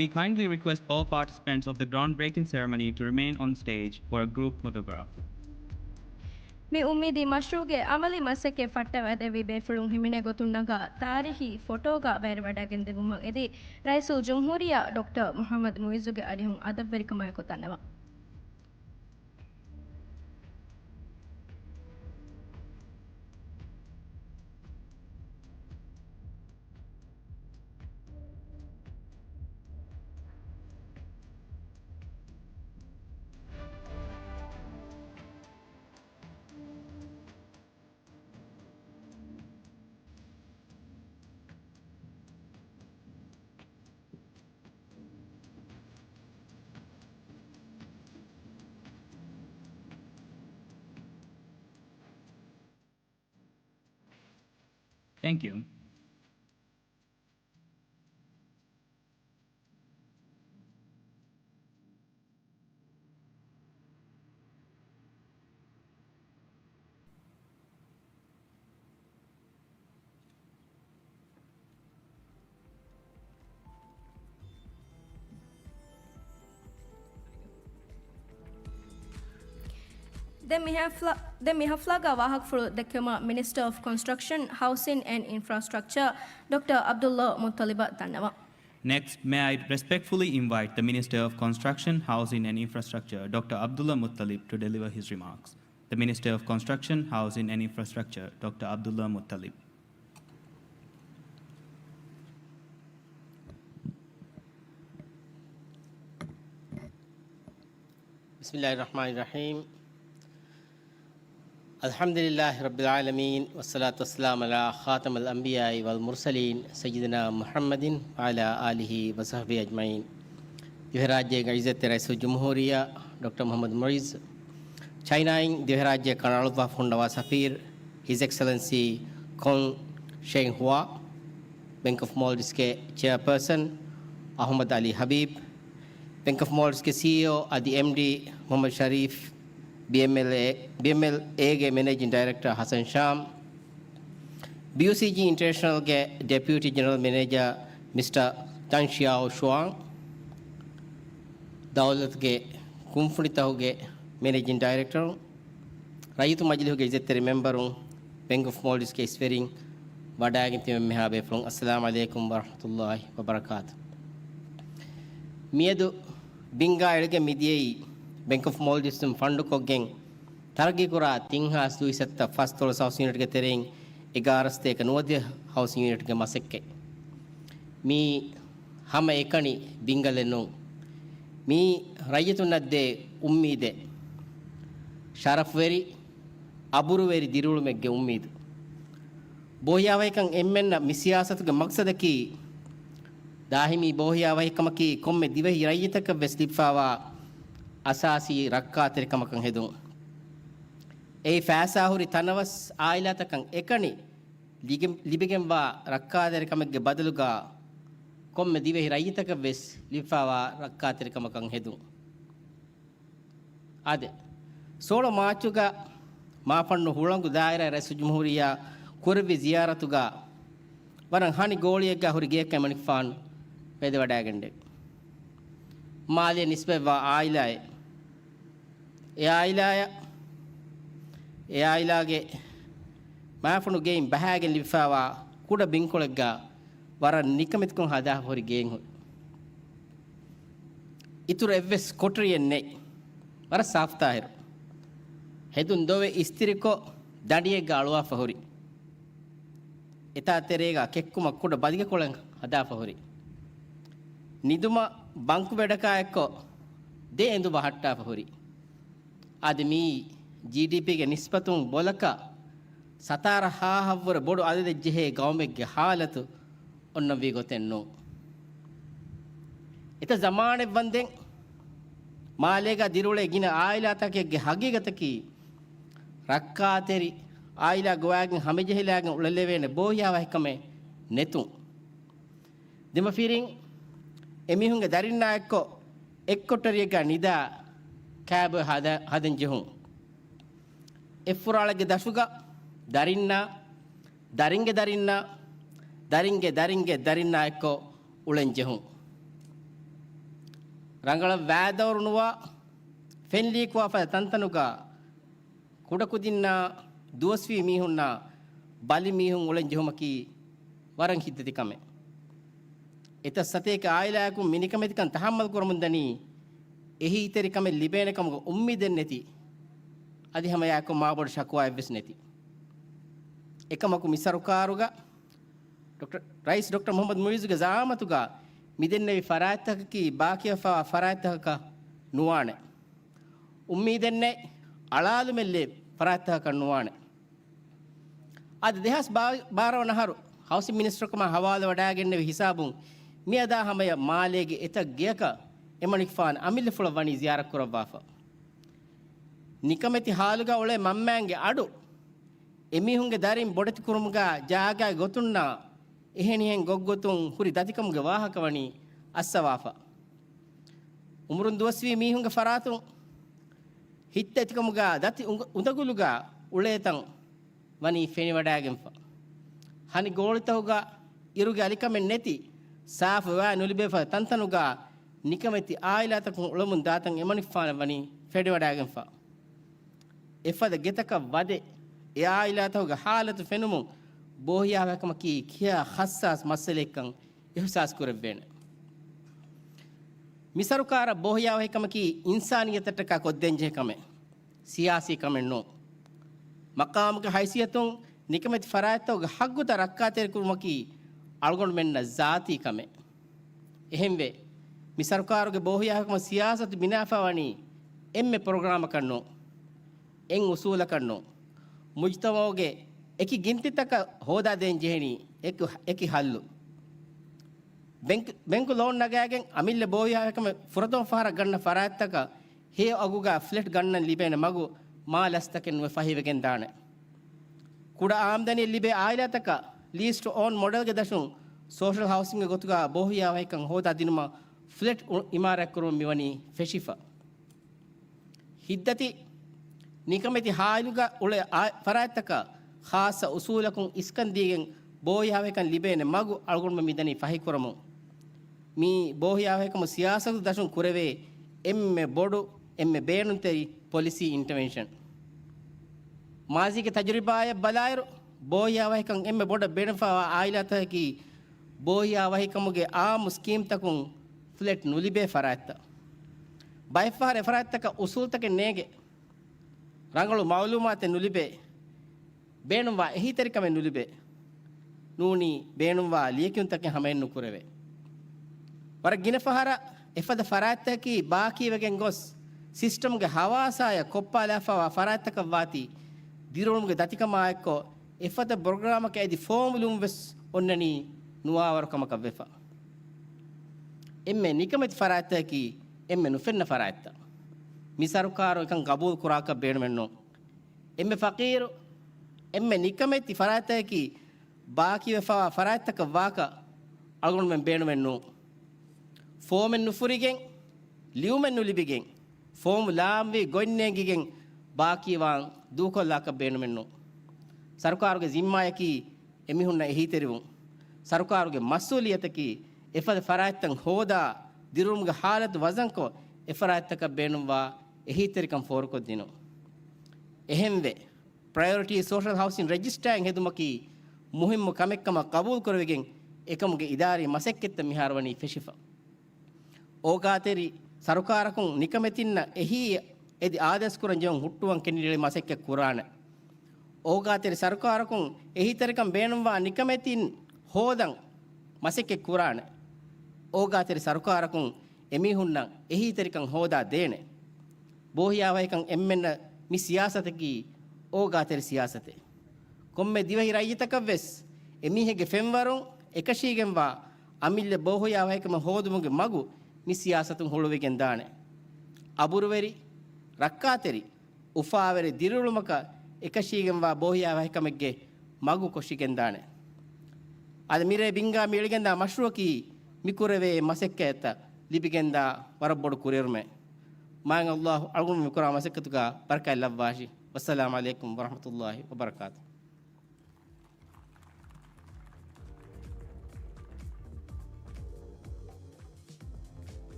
We kindly request all participants of the groundbreaking ceremony to remain on stage for a group photograph. މި އުއްމީދީ މަޝްރޫޢުގެ އަމަލީ މަސައްކަތް ފައްޓަވައިދެއްވި ބޭފުޅުން ހިމެނޭ ގޮތުން ނަގާ ތާރީޚީ ފޮޓޯގަ ބައިވެރިވަޑައިގެންދެއްވުމަށް އެދި، ރައީސުލްޖުމްހޫރިއްޔާ ޑޮކްޓަރ މުޙައްމަދު މުޢިއްޒުގެ އަރިހުން އަދަބުވެރިކަމާއެކު ދަންނަވަން. Thank you. ދެން މި ހަފްލާ-، ދެން މި ހަފްލާގަ ވާހަކަފުޅު ދެއްކެވުމަށް Minister of Construction, Housing and Infrastructure ޑޮކްޓަރ ޢަބްދުﷲ މުއްޠަލިބަށް ދަންނަވަން. Next, may I respectfully invite the Minister of Construction, Housing and Infrastructure, Doctor Abdullah Muttalib, to deliver his remarks. The Minister of Construction, Housing and Infrastructure, Doctor Abdullah Muttalib. بسم الله الرحمن الرحيم. الحمد لله رب العالمين، والصلاة والسلام على خاتم الأنبياء والمرسلين، سيدنا محمد وعلى آله وصحبه أجمعين. ދިވެހިރާއްޖޭގެ ޢިއްޒަތްތެރި ރައީސުލްޖުމްހޫރިއްޔާ ޑޮކްޓަރ މުޙައްމަދު މުޢިއްޒު، ޗައިނާއިން ދިވެހިރާއްޖެއަށް ކަނޑައަޅުއްވާފަ ހުންނަވާ ސަފީރު، ހިޒް އެކްސެލެންސީ ކޮން ޝެން ހުވާ، ބެންކް އޮފް މޯލްޑިވްސްގެ ޗެއާޕާސަން އަޙްމަދު ޢަލީ ޙަބީބް، ބެންކް އޮފް މޯލްޑިވްސްގެ ސީއީއޯ އަދި އެމްޑީ މުޙައްމަދު ޝަރީފް، ބީއެމްއެލްއޭ، ބީއެމްއެލްއޭގެ މެނޭޖިން ޑައިރެކްޓަރ ހަސަން ޝާމް، ބީޔޫސީޖީ އިންޓަރނޭޝަނަލްގެ ޑެޕިއުޓީ ޖެނެރަލް މެނޭޖަރ މިސްޓަރ ތަން ޝިޔާއޯ ޝުވާން، ދައުލަތުގެ ކުންފުނިތަކުގެ މެނޭޖިން ޑައިރެކްޓަރުން، ރައްޔިތު މަޖިލިހުގެ އިއްޒަތްތެރި މެމްބަރުން، ބެންކް އޮފް މޯލްޑިވްސްގެ އިސްވެރިން، ވަޑައިގެން ތިބެމެހާ ބޭފުޅުން، އައްސަލާމު ޢަލައިކުމް ވަރަޙްމަތުﷲ ވަބަރަކާތު. މިއަދު ބިންގާ އެޅިގެން މިދިޔައީ ބެންކް އޮފް މޯލްޑިވްސްއިން ފަންޑުކޮށްގެން، ތަރައްގީކުރާ ތިން ހާސް ދުވިސައްތަ ފަސްދޮޅަސް ހައުސިން ޔުނިޓްގެ ތެރެއިން އެގާރަސްތޭކަ ނުވަދިހަ ހައުސިން ޔުނިޓްގެ މަސައްކަތް. މީ ހަމައެކަނި ބިންގަލެއް ނޫން. މީ ރައްޔިތުންނަށް ދޭ އުއްމީދެއް. ޝަރަފުވެރި، އަބުރުވެރި ދިރިއުޅުމެއްގެ އުއްމީދު. ބޯހިޔާވަހިކަން އެންމެންނަށް މި ސިޔާސަތުގެ މަގްސަދަކީ، ދާއިމީ ބޯހިޔާވަހިކަމަކީ ކޮންމެ ދިވެހި ރައްޔިތަކަށް ވެސް ލިބިފާވާ އަސާސީ ރައްކާތެރިކަމަކަށް ހެދުން. އެއީ ފައިސާހުރި ތަނަވަސް އާއިލާތަކަށް އެކަނި ލިގެ-، ލިބިގެންވާ ރައްކާތެރިކަމެއްގެ ބަދަލުގަ ކޮންމެ ދިވެހި ރައްޔިތަކަށް ވެސް ލިބިފާވާ ރައްކާތެރިކަމަކަށް ހެދުން. އާދެ، ސޯޅަ މާޗުގަ މާފަންނު ހުޅަނގު ދާއިރާ ރައީސުލްޖުމްހޫރިއްޔާ ކުރެއްވި ޒިޔާރަތުގަ ވަރަށް ހަނި ގޯޅިއެއްގަ ހުރި ގެއަކަށް އެމަނިކުފާނު ވެދެވަޑައިގެންނެވި. މާލޭ ނިސްބަތްވާ އާއިލާއެއް. އެ އާއިލާޔަށް، އެ އާއިލާގެ މާފަންނު ގެއިން ބަހައިގެން ލިބިފާވާ ކުޑަ ބިންކޮޅެއްގަ ވަރަށް ނިކަމެތިކޮށް ހަދާފަ ހުރި ގެއެއް ހުރި. އިތުރު އެއްވެސް ކޮޓަރިއެއް ނެތް. ވަރަށް ސާފުތާހިރު. ހެދުން ދޮވެ އިސްތިރިކޮށް ދަނޑިއެއްގަ އަޅުވާފަ ހުރި. އެތާ ތެރޭގަ ކެއްކުމަށް ކުޑަ ބަލިގެކޮޅެއް ހަދާފަ ހުރި. ނިދުމަށް ބަންކު ބެޑަކާ އެއްކޮށް ދެ އެނދު ބަހައްޓާފަ ހުރި. އަދި މިއީ ޖީޑީޕީގެ ނިސްބަތުން ބޮލަކަށް ސަތާރަ ހާހަށްވުރެ ބޮޑު އަދަދެއް ޖެހޭ ގައުމެއްގެ ހާލަތު އޮންނަންވީ ގޮތެއް ނޫން. އެތައް ޒަމާނެއް ވަންދެން މާލޭގަ ދިރިއުޅޭ ގިނަ އާއިލާތަކެއްގެ ހަގީގަތަކީ، ރައްކާތެރި އާއިލާ ގޮވާގެން ހަމަޖެހިލާގެން އުޅެލެވޭނެ ބޯހިޔާވަހިކަމެއް ނެތުން. ދެމަފިރިން އެމީހުންގެ ދަރިންނާ އެއްކޮށް އެއްކޮޓަރިއެއްގަ ނިދާ ކާބޮއެ ހަދަ-، ހަދަން ޖެހުން. އެއްފުރާޅެއްގެ ދަށުގަ ދަރިންނާ، ދަރިންގެ ދަރިންނާ، ދަރިންގެ ދަރިންގެ ދަރިންނާ އެއްކޮށް އުޅެން ޖެހުން. ރަނގަޅަށް ވައިދައުރު ނުވާ، ފެން ލީކުވާ ފަދަ ތަންތަނުގަ ކުޑަކުދިންނާ، ދުވަސްވީ މީހުންނާ ބަލި މީހުން އުޅެން ޖެހުމަކީ ވަރަށް ހިތްދަތި ކަމެއް. އެތައް ސަތޭކަ އާއިލާއަކުން މި ނިކަމެތިކަން ތަހައްމަލް ކުރަމުންދަނީ، އެހީތެރިކަމެއް ލިބޭނެ ކަމުގެ އުއްމީދެއް ނެތި، އަދި ހަމައެއާއެކު މާބޮޑު ޝަކުވާއެއްވެސް ނެތި. އެކަމަކު މި ސަރުކާރުގަ ޑޮކްޓަރ، ރައީސް ޑޮކްޓަރ މުހައްމަދު މުއިއްޒުގެ ޒައާމަތުގަ މިދެންނެވި ފަރާތްތަކަކީ ބާކީވެފަވާ ފަރާތްތަކަކަށް ނުވާނެ. އުއްމީދެއް ނެތް، އަޅާލުމެއް ލެއް ފަރާތްތަކަކަށް ނުވާނެ. އަދި ދެހާސް ބާރަ ވަނަ އަހަރު ހައުސިން މިނިސްޓަރުކަމާ ހަވާލުވަޑައިގެންނެވި ހިސާބުން މިއަދާ ހަމަޔަށް މާލޭގެ އެތައް ގެޔަކަށް އެމަނިކުފާނު އަމިއްލަފުޅަށް ވަނީ ޒިޔާރަތްކުރައްވާފަ. ނިކަމެތި ހާލުގަ އުޅޭ މަންމައިންގެ އަޑު އެމީހުންގެ ދަރިން ބޮޑެތިކުރުމުގަ ޖާގައި ގޮތުންނާ އެހެނިހެން ގޮށްގޮތުން ހުރި ދަތިކަމުގެ ވާހަކަ ވަނީ އައްސަވާފަ. އުމުރުން ދުވަސްވީ މީހުންގެ ފަރާތުން ހިތްދަތިކަމުގަ ދަތި އުނގ-، އުނދަގުލުގަ އުޅޭތަން ވަނީ ފެނިވަޑައިގެންފަ. ހަނި ގޯޅިތަކުގަ އިރުގެ އަލިކަމެއް ނެތި، ސާފު ވައި ނުލިބޭ ފަދަ ތަންތަނުގަ ނިކަމެތި އާއިލާތަކުން އުޅެމުން ދާތަން އެމަނިކުފާނަށް ވަނީ ފެނިވަޑައިގެންފަ. އެފަދަ ގެތަކަށް ވަދެ، އެ އާއިލާތަކުގެ ހާލަތު ފެނުމުން ބޯހިޔާވަހިކަމަކީ ކިހާ ހައްސާސް މައްސަލައެއްކަން އިހުސާސް ކުރެއްވޭނެ. މި ސަރުކާރަށް ބޯހިޔާވަހިކަމަކީ އިންސާނިއްޔަތަށްޓަކާ ކޮށްދޭންޖެހޭ ކަމެއް، ސިޔާސީ ކަމެއް ނޫން. މަޤާމުގެ ހައިސިއްޔަތުން ނިކަމެތި ފަރާތްތަކުގެ ހައްގުތައް ރައްކާތެރިކުރުމަކީ އަޅުގަނޑުމެންނަށް ޒާތީ ކަމެއް. އެހެންވެ، މި ސަރުކާރުގެ ބޯހިޔާވަހިކަމުގެ ސިޔާސަތު ބިނާވެފަ ވަނީ އެންމެ ޕްރޮގްރާމަކަށް ނޫން، އެއް އުސޫލަކަށް ނޫން. މުޖްތަމަޢުގެ އެކި ގިންތިތަކަށް ހޯދާދޭން ޖެހެނީ އެކި، އެކި ހައްލު. ބެންކް، ބެންކު ލޯން ނަގާގެން އަމިއްލަ ބޯހިޔާވަހިކަމެއް ފުރަތަމަ ފަހަރަށް ގަންނަ ފަރާތްތަކަށް ހެޔޮ އަގުގަ ފްލެޓް ގަންނަން ލިބޭނެ މަގު މާ ލަސްތަކެއް ނުވެ ފަހިވެގެން ދާނެ. ކުޑަ އާމްދަނީއެއް ލިބޭ އާއިލާތަކަށް ލީސް ޓު އޯން މޮޑެލްގެ ދަށުން ސޯޝަލް ހައުސިންގ ގޮތުގަ ބޯހިޔާވަހިކަން ހޯދާ ދިނުމަށް ފްލެޓް އު-، އިމާރާތްކުރުމަށް މިވަނީ ފެށިފަ. ހިތްދަތި ނިކަމެތި ހާލުގަ އުޅޭ އާ-، ފަރާތްތަކަށް ޚާއްޞަ އުސޫލަކުން އިސްކަން ދީގެން ބޯހިޔާވަހިކަން ލިބޭނެ މަގު އަޅުގަނޑުމެން މިދަނީ ފަހިކުރަމުން. މިއީ ބޯހިޔާވަހިކަމުގެ ސިޔާސަތު ދަށުން ކުރެވޭ އެންމެ ބޮޑު، އެންމެ ބޭނުންތެރި ޕޮލިސީ އިންޓަވެންޝަން. މާޒީގެ ތަޖުރިބާއަށް ބަލާއިރު، ބޯހިޔާވަހިކަން އެންމެ ބޮޑަށް ބޭނުންފާވާ އާއިލާތަކަކީ ބޯހިޔާވަހިކަމުގެ އާއްމު ސްކީމްތަކުން ފްލެޓް ނުލިބޭ ފަރާތްތައް. ބައެއްފަހަރު އެފަރާތްތަކަށް އުސޫލުތަކެއް ނޭގެ، ރަނގަޅު މައުލޫމާތެއް ނުލިބޭ، ބޭނުންވާ އެހީތެރިކަމެއް ނުލިބޭ، ނޫނީ ބޭނުންވާ ލިޔެކިޔުންތަކެއް ހަމައެއް ނުކުރެވޭ. ވަރަށް ގިނަ ފަހަރަށް އެފަދަ ފަރާތްތަކަކީ ބާކީވެގެން ގޮސް، ސިސްޓަމްގެ ހަވާސާޔަށް ކޮށްޕާލާފައިވާ ފަރާތްތަކަށް ވާތީ، ދިރިއުޅުމުގެ ދަތިކަމާއެއްކޮށް، އެފަދަ ޕްރޮގްރާމަކަށް އެދި ފޯމުލުމުން ވެސް އޮންނަނީ ނުވާވަރު ކަމަކަށް ވެފަ. އެންމެ ނިކަމެތި ފަރާތްތަކަކީ އެންމެ ނުފެންނަ ފަރާތްތައް. މި ސަރުކާރު އެކަން ގަބޫލު ކުރާކަށް ބޭނުމެއް ނޫން. އެންމެ ފަޤީރު، އެންމެ ނިކަމެތި ފަރާތްތަކަކީ ބާކީވެފައިވާ ފަރާތްތަކަށް ވާކަށް އަޅުގަނޑުމެން ބޭނުމެއް ނޫން. ފޯމެއް ނުފުރިގެން، ލިޔުމެއް ނުލިބިގެން، ފޯމު ލާންވީ ގޮތް ނޭނގިގެން ބާކީވާން ދޫކޮށްލާކަށް ބޭނުމެއް ނޫން. ސަރުކާރުގެ ޒިންމާޔަކީ އެމީހުންނަށް އެހީތެރިވުން. ސަރުކާރުގެ މަސްއޫލިއްޔަތަކީ އެފަދަ ފަރާތްތައް ހޯދާ، ދިރިއުޅުމުގެ ހާލަތު ވަޒަންކޮށް، އެފަރާތްތަކަށް ބޭނުންވާ އެހީތެރިކަން ފޯރުކޮށްދިނުން. އެހެންވެ، ޕްރަޔޮރިޓީ ސޯޝަލް ހައުސިން ރެޖިސްޓާއިން ހެދުމަކީ މުހިއްމު ކަމެއްކަމަށް ގަބޫލުކުރެވިގެން، އެކަމުގެ އިދާރީ މަސައްކަތްތައް މިހާރު ވަނީ ފެށިފަ. އޯގާތެރި ސަރުކާރަކުން ނިކަމެތިންނަށް އެހީ އެދި އާދޭސްކުރަން ޖެހުން ހުއްޓުވަން ކެނޑިޑޭޓް މަސައްކަތް ކުރާނެ. އޯގާތެރި ސަރުކާރަކުން އެހީތެރިކަން ބޭނުންވާ ނިކަމެތިން ހޯދަން މަސައްކަތް ކުރާނެ. އޯގާތެރި ސަރުކާރަކުން އެމީހުންނަށް އެހީތެރިކަން ހޯދާ ދޭނެ. ބޯހިޔާވަހިކަން އެންމެންނަށް މި ސިޔާސަތަކީ އޯގާތެރި ސިޔާސަތެއް. ކޮންމެ ދިވެހި ރައްޔިތަކަށްވެސް އެމީހެއްގެ ފެންވަރުން އެކަށީގެންވާ އަމިއްލަ ބޯހިޔާވަހިކަމެއް ހޯދުމުގެ މަގު މި ސިޔާސަތުން ހުޅުވިގެން ދާނެ. އަބުރުވެރި، ރައްކާތެރި، އުފާވެރި ދިރިއުޅުމަކަށް އެކަށީގެންވާ ބޯހިޔާވަހިކަމެއްގެ މަގު ކޮށިގެންދާނެ. އަދި މިރޭ ބިންގާ މި އެޅިގެންދާ މަޝްރޫއަކީ މި ކުރެވޭ މަސައްކަތްތައް ލިބިގެންދާ ވަރަށް ބޮޑު ކުރިއެރުމެއް. މާތް ﷲ އަޅުގަނޑު މިކުރާ މަސައްކަތުގަ ބަރަކާތް ލައްވާށި. ވައްސަލާމް ޢަލައިކުމް ވަރަޙްމަތުﷲ ވަބަރަކާތު.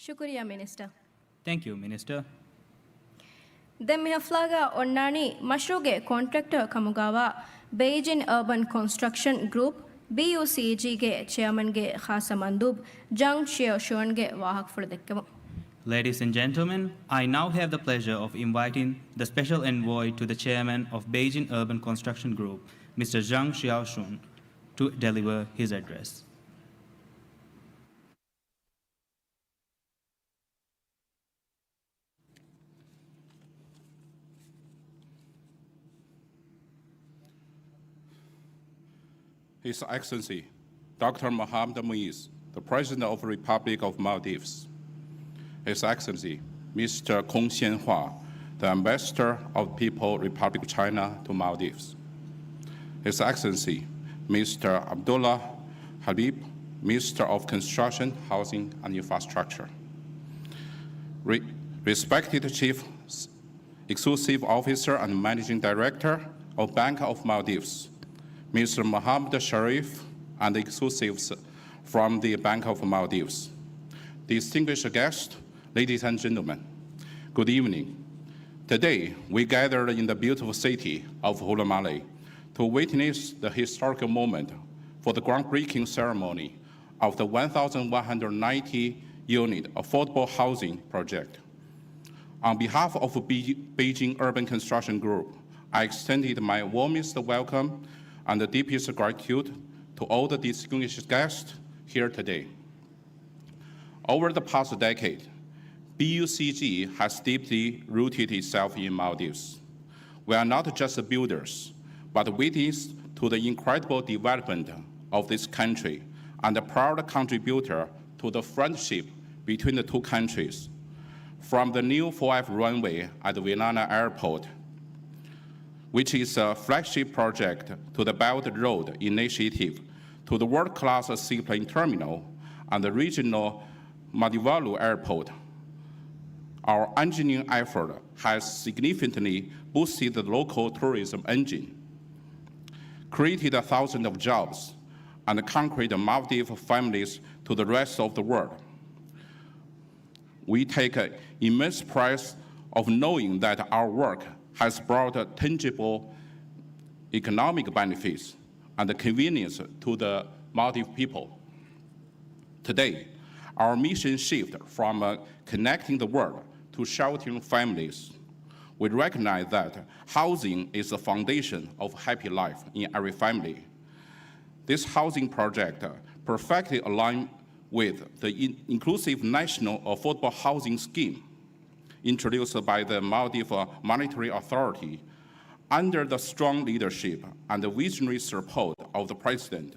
ޝުކުރިއްޔާ މިނިސްޓަރ. Thank you, Minister. ދެން މި ހަފްލާގަ އޮންނާނީ މަޝްރޫގެ ކޮންޓްރެކްޓަރ ކަމުގަވާ ބެއިޖިން އަރބަން ކޮންސްޓްރަކްޝަން ގްރޫޕް، ބީޔޫސީޖީގެ ޗެއަރމަންގެ ޚާއްސަ މަންދޫބް ޖަންގް ޝިޔައުޝުވަންގެ ވާހަކަފުޅު ދެއްކެވުން. Ladies and gentlemen, I now have the pleasure of inviting the special envoy to the chairman of Beijing Urban Construction Group, Mister Zhang Xiaoshun, to deliver his address. His Excellency, Doctor Mohamed Moïse, the President of the Republic of Maldives. His Excellency, Mister Kong Xianhua, the Ambassador of the People Republic of China to Maldives. His Excellency, Mister Abdullah Habib, Minister of Construction, Housing and Infrastructure. Re-, respected Chief Executive Officer and Managing Director of Bank of Maldives, Mister Mohammad Sharif, and executives from the Bank of Maldives. Distinguished guests, ladies and gentlemen, good evening. Today, we gathered in the beautiful city of Hula Malay to witness the historical moment for the groundbreaking ceremony of the one thousand one hundred ninety unit affordable housing project. On behalf of Be-, Beijing Urban Construction Group, I extended my warmest welcome and the deepest gratitude to all the distinguished guests here today. Over the past decade, B U C G has deeply rooted itself in Maldives. We are not just builders, but witness to the incredible development of this country and a proud contributor to the friendship between the two countries. From the new four F runway at Villena Airport, which is a flagship project, to the Belt Road Initiative, to the world-class seaplane terminal and the regional Madivalu Airport, our engineering effort has significantly boosted the local tourism engine, created thousands of jobs, and connected Maldives families to the rest of the world. We take immense pride of knowing that our work has brought tangible economic benefits and convenience to the Maldives people. Today, our mission shifts from, uh, connecting the world to sheltering families. We recognize that housing is the foundation of happy life in every family. This housing project, uh, perfectly aligns with the in-, inclusive national affordable housing scheme introduced by the Maldives Monetary Authority under the strong leadership and the visionary support of the President.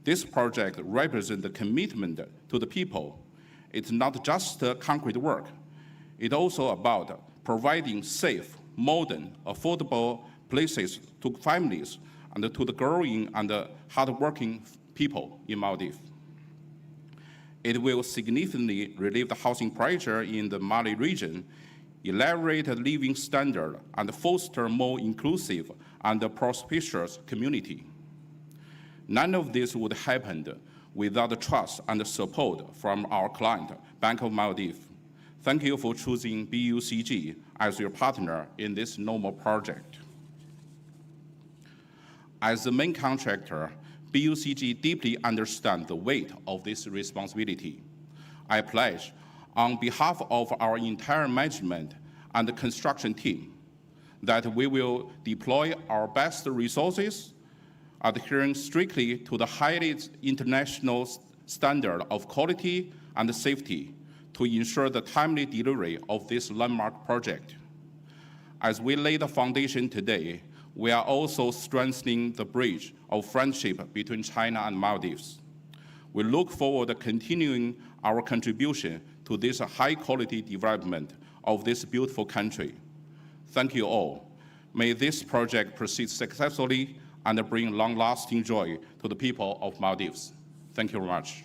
This project represents the commitment to the people. It's not just, uh, concrete work. It's also about providing safe, modern, affordable places to families and to the growing and hardworking people in Maldives. It will significantly relieve the housing pressure in the Mali region, elevate the living standard, and foster more inclusive and prosperous community. None of this would happen without the trust and the support from our client, Bank of Maldives. Thank you for choosing B U C G as your partner in this noble project. As the main contractor, B U C G deeply understands the weight of this responsibility. I pledge, on behalf of our entire management and the construction team, that we will deploy our best resources, adhering strictly to the highest international s-, standard of quality and safety, to ensure the timely delivery of this landmark project. As we lay the foundation today, we are also strengthening the bridge of friendship between China and Maldives. We look forward to continuing our contribution to this high-quality development of this beautiful country. Thank you all. May this project proceed successfully and bring long-lasting joy to the people of Maldives. Thank you very much.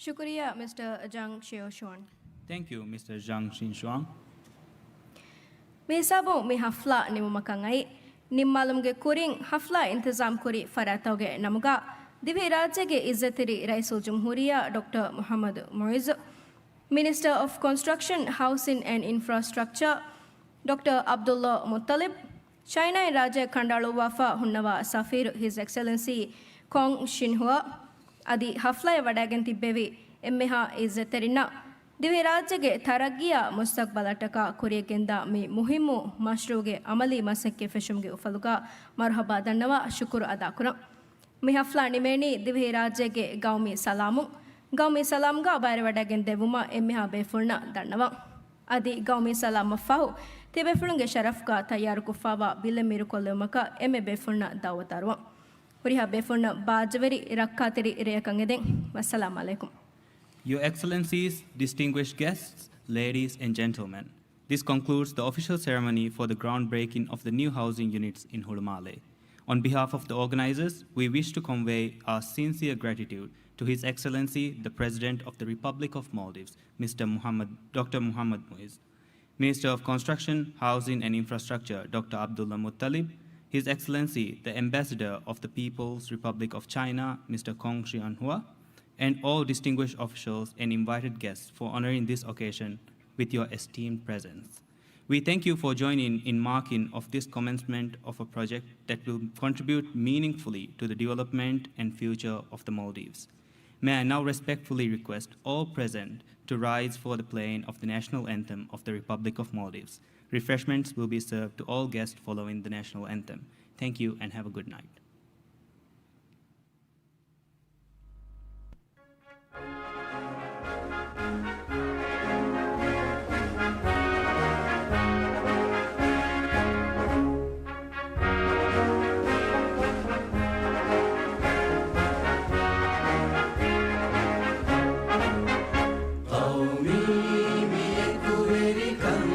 ޝުކުރިއްޔާ، މިސްޓަރ ޖަންގް ޝިއޯޝުވާން. Thank you, Mister Zhang Xinshuang. މި ހިސާބުން މި ހަފްލާ ނިމުމަކަށް އައީ. ނިންމާލުމުގެ ކުރިން ހަފްލާ އިންތިޒާމް ކުރި ފަރާތްތަކުގެ ނަމުގަ ދިވެހިރާއްޖޭގެ އިއްޒަތްތެރި ރައީސުލްޖުމްހޫރިއްޔާ ޑޮކްޓަރ މުޙައްމަދު މުޢިއްޒު، މިނިސްޓަރ އޮފް ކޮންސްޓްރަކްޝަން، ހައުސިން އެންޑް އިންފްރާސްޓްރަކްޗާ ޑޮކްޓަރ ޢަބްދުﷲ މުއްޠަލިބް، ޗައިނާއިން ރާއްޖެ ކަނޑައަޅުއްވާފަ ހުންނަވާ ސަފީރު ހިޒް އެކްސެލެންސީ ކޮން ޝިންހުއާ އަދި ހަފްލާއެއް ވަޑައިގެން ތިއްބެވި އެންމެހާ އިއްޒަތްތެރިންނަށް ދިވެހިރާއްޖޭގެ ތަރައްގީއާ މުސްތަގްބަލަށްޓަކާ ކުރިޔަށްގެންދާ މި މުހިއްމު މަޝްރޫޢުގެ ޢަމަލީ މަސައްކަތް ފެށުމުގެ އުފަލުގަ މަރުޙަބާ ދަންނަވާ ޝުކުރު އަދާކުރަން. މި ހަފްލާ ނިމޭނީ ދިވެހިރާއްޖޭގެ ގައުމީ ސަލާމުން، ގައުމީ ސަލާމްގަ ބައިވެވަޑައިގެން ދެއްވުމަށް އެންމެހާ ބޭފުޅުންނަށް ދަންނަވަން. އަދި ގައުމީ ސަލާމަށްފަހު ތިބޭފުޅުންގެ ޝަރަފްގަ ތައްޔާރުކޮށްފައިވާ ބިލެއް މީރުކޮށްލެވުމަކަށް އެންމެ ބޭފުޅުންނަށް ދައުވަތު އަރުވަން. ހުރިހާ ބޭފުޅުންނަށް ބާއްޖަވެރި ރައްކާތެރި ރެއަކަށް އެދެން. ވައްސަލާމް ޢަލައިކުމް. Your Excellencies, distinguished guests, ladies and gentlemen. This concludes the official ceremony for the groundbreaking of the new housing units in Hulumale. On behalf of the organizers, we wish to convey our sincere gratitude to His Excellency, the President of the Republic of Maldives, Mister Muhammad, Doctor Muhammad Muiz, Minister of Construction, Housing and Infrastructure, Doctor Abdullah Muttalib, His Excellency, the Ambassador of the People's Republic of China, Mister Kong Xianhua, and all distinguished officials and invited guests for honoring this occasion with your esteemed presence. We thank you for joining in marking of this commencement of a project that will contribute meaningfully to the development and future of the Maldives. May I now respectfully request all present to rise for the playing of the national anthem of the Republic of Maldives. Refreshments will be served to all guests following the national anthem. Thank you and have a good night. ޤައުމީ މި އެކުވެރިކަން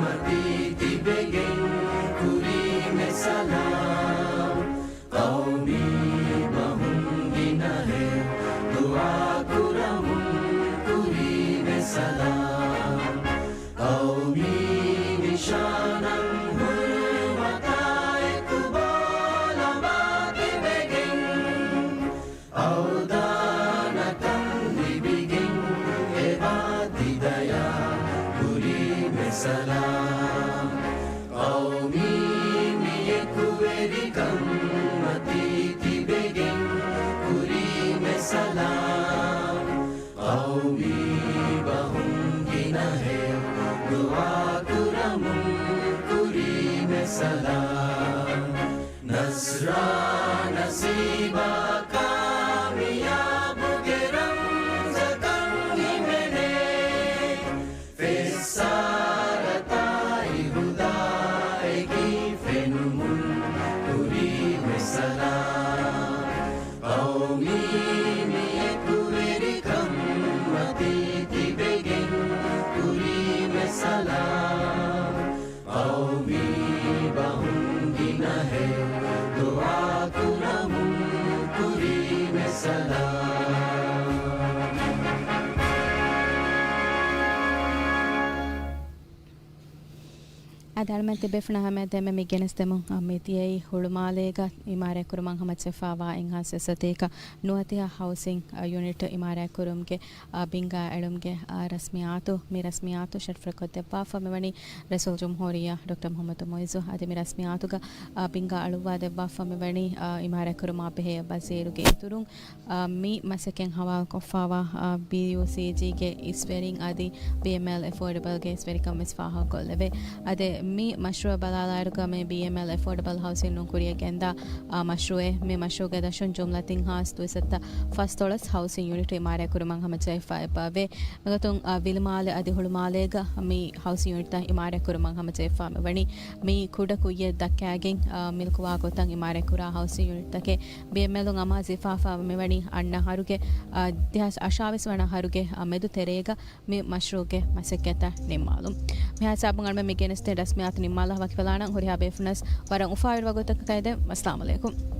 މަތީ ތިބެގެން ކުރީމެ ސަލާމް. ޤައުމީ ބަހުން ގިނަހެއް ދުޢާ ކުރަމުން ކުރީމެ ސަލާމް. ޤައުމީ ނިޝާނަށް ހުރުމަތާ އެކު ބޯލަމާ ތިބެގެން އަވްދާނަކަން ލިބިގެން އެބާ ތި ދަޔާ ކުރީމެ ސަލާމް. ޤައުމީ މި އެކުވެރިކަން މަތީ ތިބެގެން ކުރީމެ ސަލާމް. ޤައުމީ ބަހުން ގިނަހެއް ދުޢާ ކުރަމުން ކުރީމެ ސަލާމް. ނަޞްރާ ނަސީބާ ކާމިޔާބުގެ ރަމްޒަކަށް ހިމެނޭ. ފެއްސާރަތާއި ހުދާއެކީ ފެނުމުން ކުރީމެ ސަލާމް. އަދި އަޅުމެން ތިބޭފުޅުންނާ ހަމަޔަށް ދެންމެ މި ގެނެސްދެމުން، އަ، މި ދިޔައީ ހުޅުމާލޭގަ އިމާރާތްކުރުމަށް ހަމަޖެއްފާވާ އެއްހާސް ސަތޭކަ ނުވަދިހަ ހައުސިން، އަ، ޔުނިޓް އިމާރާތްކުރުމުގެ، އަ، ބިންގާ އެޅުމުގެ، އަ، ރަސްމިއްޔާތު. މި ރަސްމިއްޔާތު ޝަރަފްކޮށްދެއްވާފަ މިވަނީ ރައީސުލްޖުމްހޫރިއްޔާ ޑޮކްޓަރ މުޙައްމަދު މުޢިއްޒު. އަދި މި ރަސްމިއްޔާތުގަ، އަ، ބިންގާ އަޅުއްވާ ދެއްވާފަ މިވަނީ، އަ، އިމާރާތްކުރުމާ ބެހޭ ވަޒީރުގެ އިތުރުން، އާ، މި މަސައްކަތް ހަވާލުކޮށްފާވާ، އާ، ބީޔޫސީޖީގެ އިސްވެރިން އަދި ބީއެމްއެލް އެފޯޑަބަލްގެ އިސްވެރިކަން ވެސް ފާހަގަކޮށްލެވޭ. އަދި މި މަޝްރޫއަށް ބަލާލާއިރުގަ މި ބީއެމްއެލް އެފޯޑަބަލް ހައުސިން ނޫން ކުރިއަށް ގެންދާ، އާ، މަޝްރޫއެއް. މި މަޝްރޫއުގެ ދަށުން ޖުމްލަތިން ހާސް ދުއިސައްތަ ފަސްދޮޅަސް ހައުސިން ޔުނިޓް އިމާރާތްކުރުމަށް ހަމަޖެހިފަ އެބަވޭ. މިގޮތުން، އާ، ވިލުމާލެ އަދި ހުޅުމާލޭގަ މި ހައުސިން ޔުނިޓްތައް އިމާރާތްކުރުމަށް ހަމަޖެހިފަ މިވަނީ. މި ކުޑަ ކުއްޔެއް ދައްކާގެން، އާ، މިލްކުވާ ގޮތަށް އިމާރާތްކުރާ ހައުސިން ޔުނިޓްތަކެއް ބީއެމްއެލުން އަމާޒުވެފާ މިވަނީ އަންނަ އަހަރުގެ، އާ، ދެހާސް އަށާވީސް ވަނަ އަހަރުގެ، އާ، މެދު ތެރޭގަ މި މަޝްރޫއުގެ މަސައްކަތްތައް ނިންމާލުން. މިހާ ހިސާބުން އަޅުމެން މި ގެނެސްދޭ ރަސްމިއްޔާތު ނިންމާލާ ވަކިވެލާނަން. ހުރިހާ ބޭފުޅުންނަށް ވަރަށް އުފާވެރި ވަގުތަކަށް ކައިދެން. އައްސަލާމު ޢަލައިކުމް.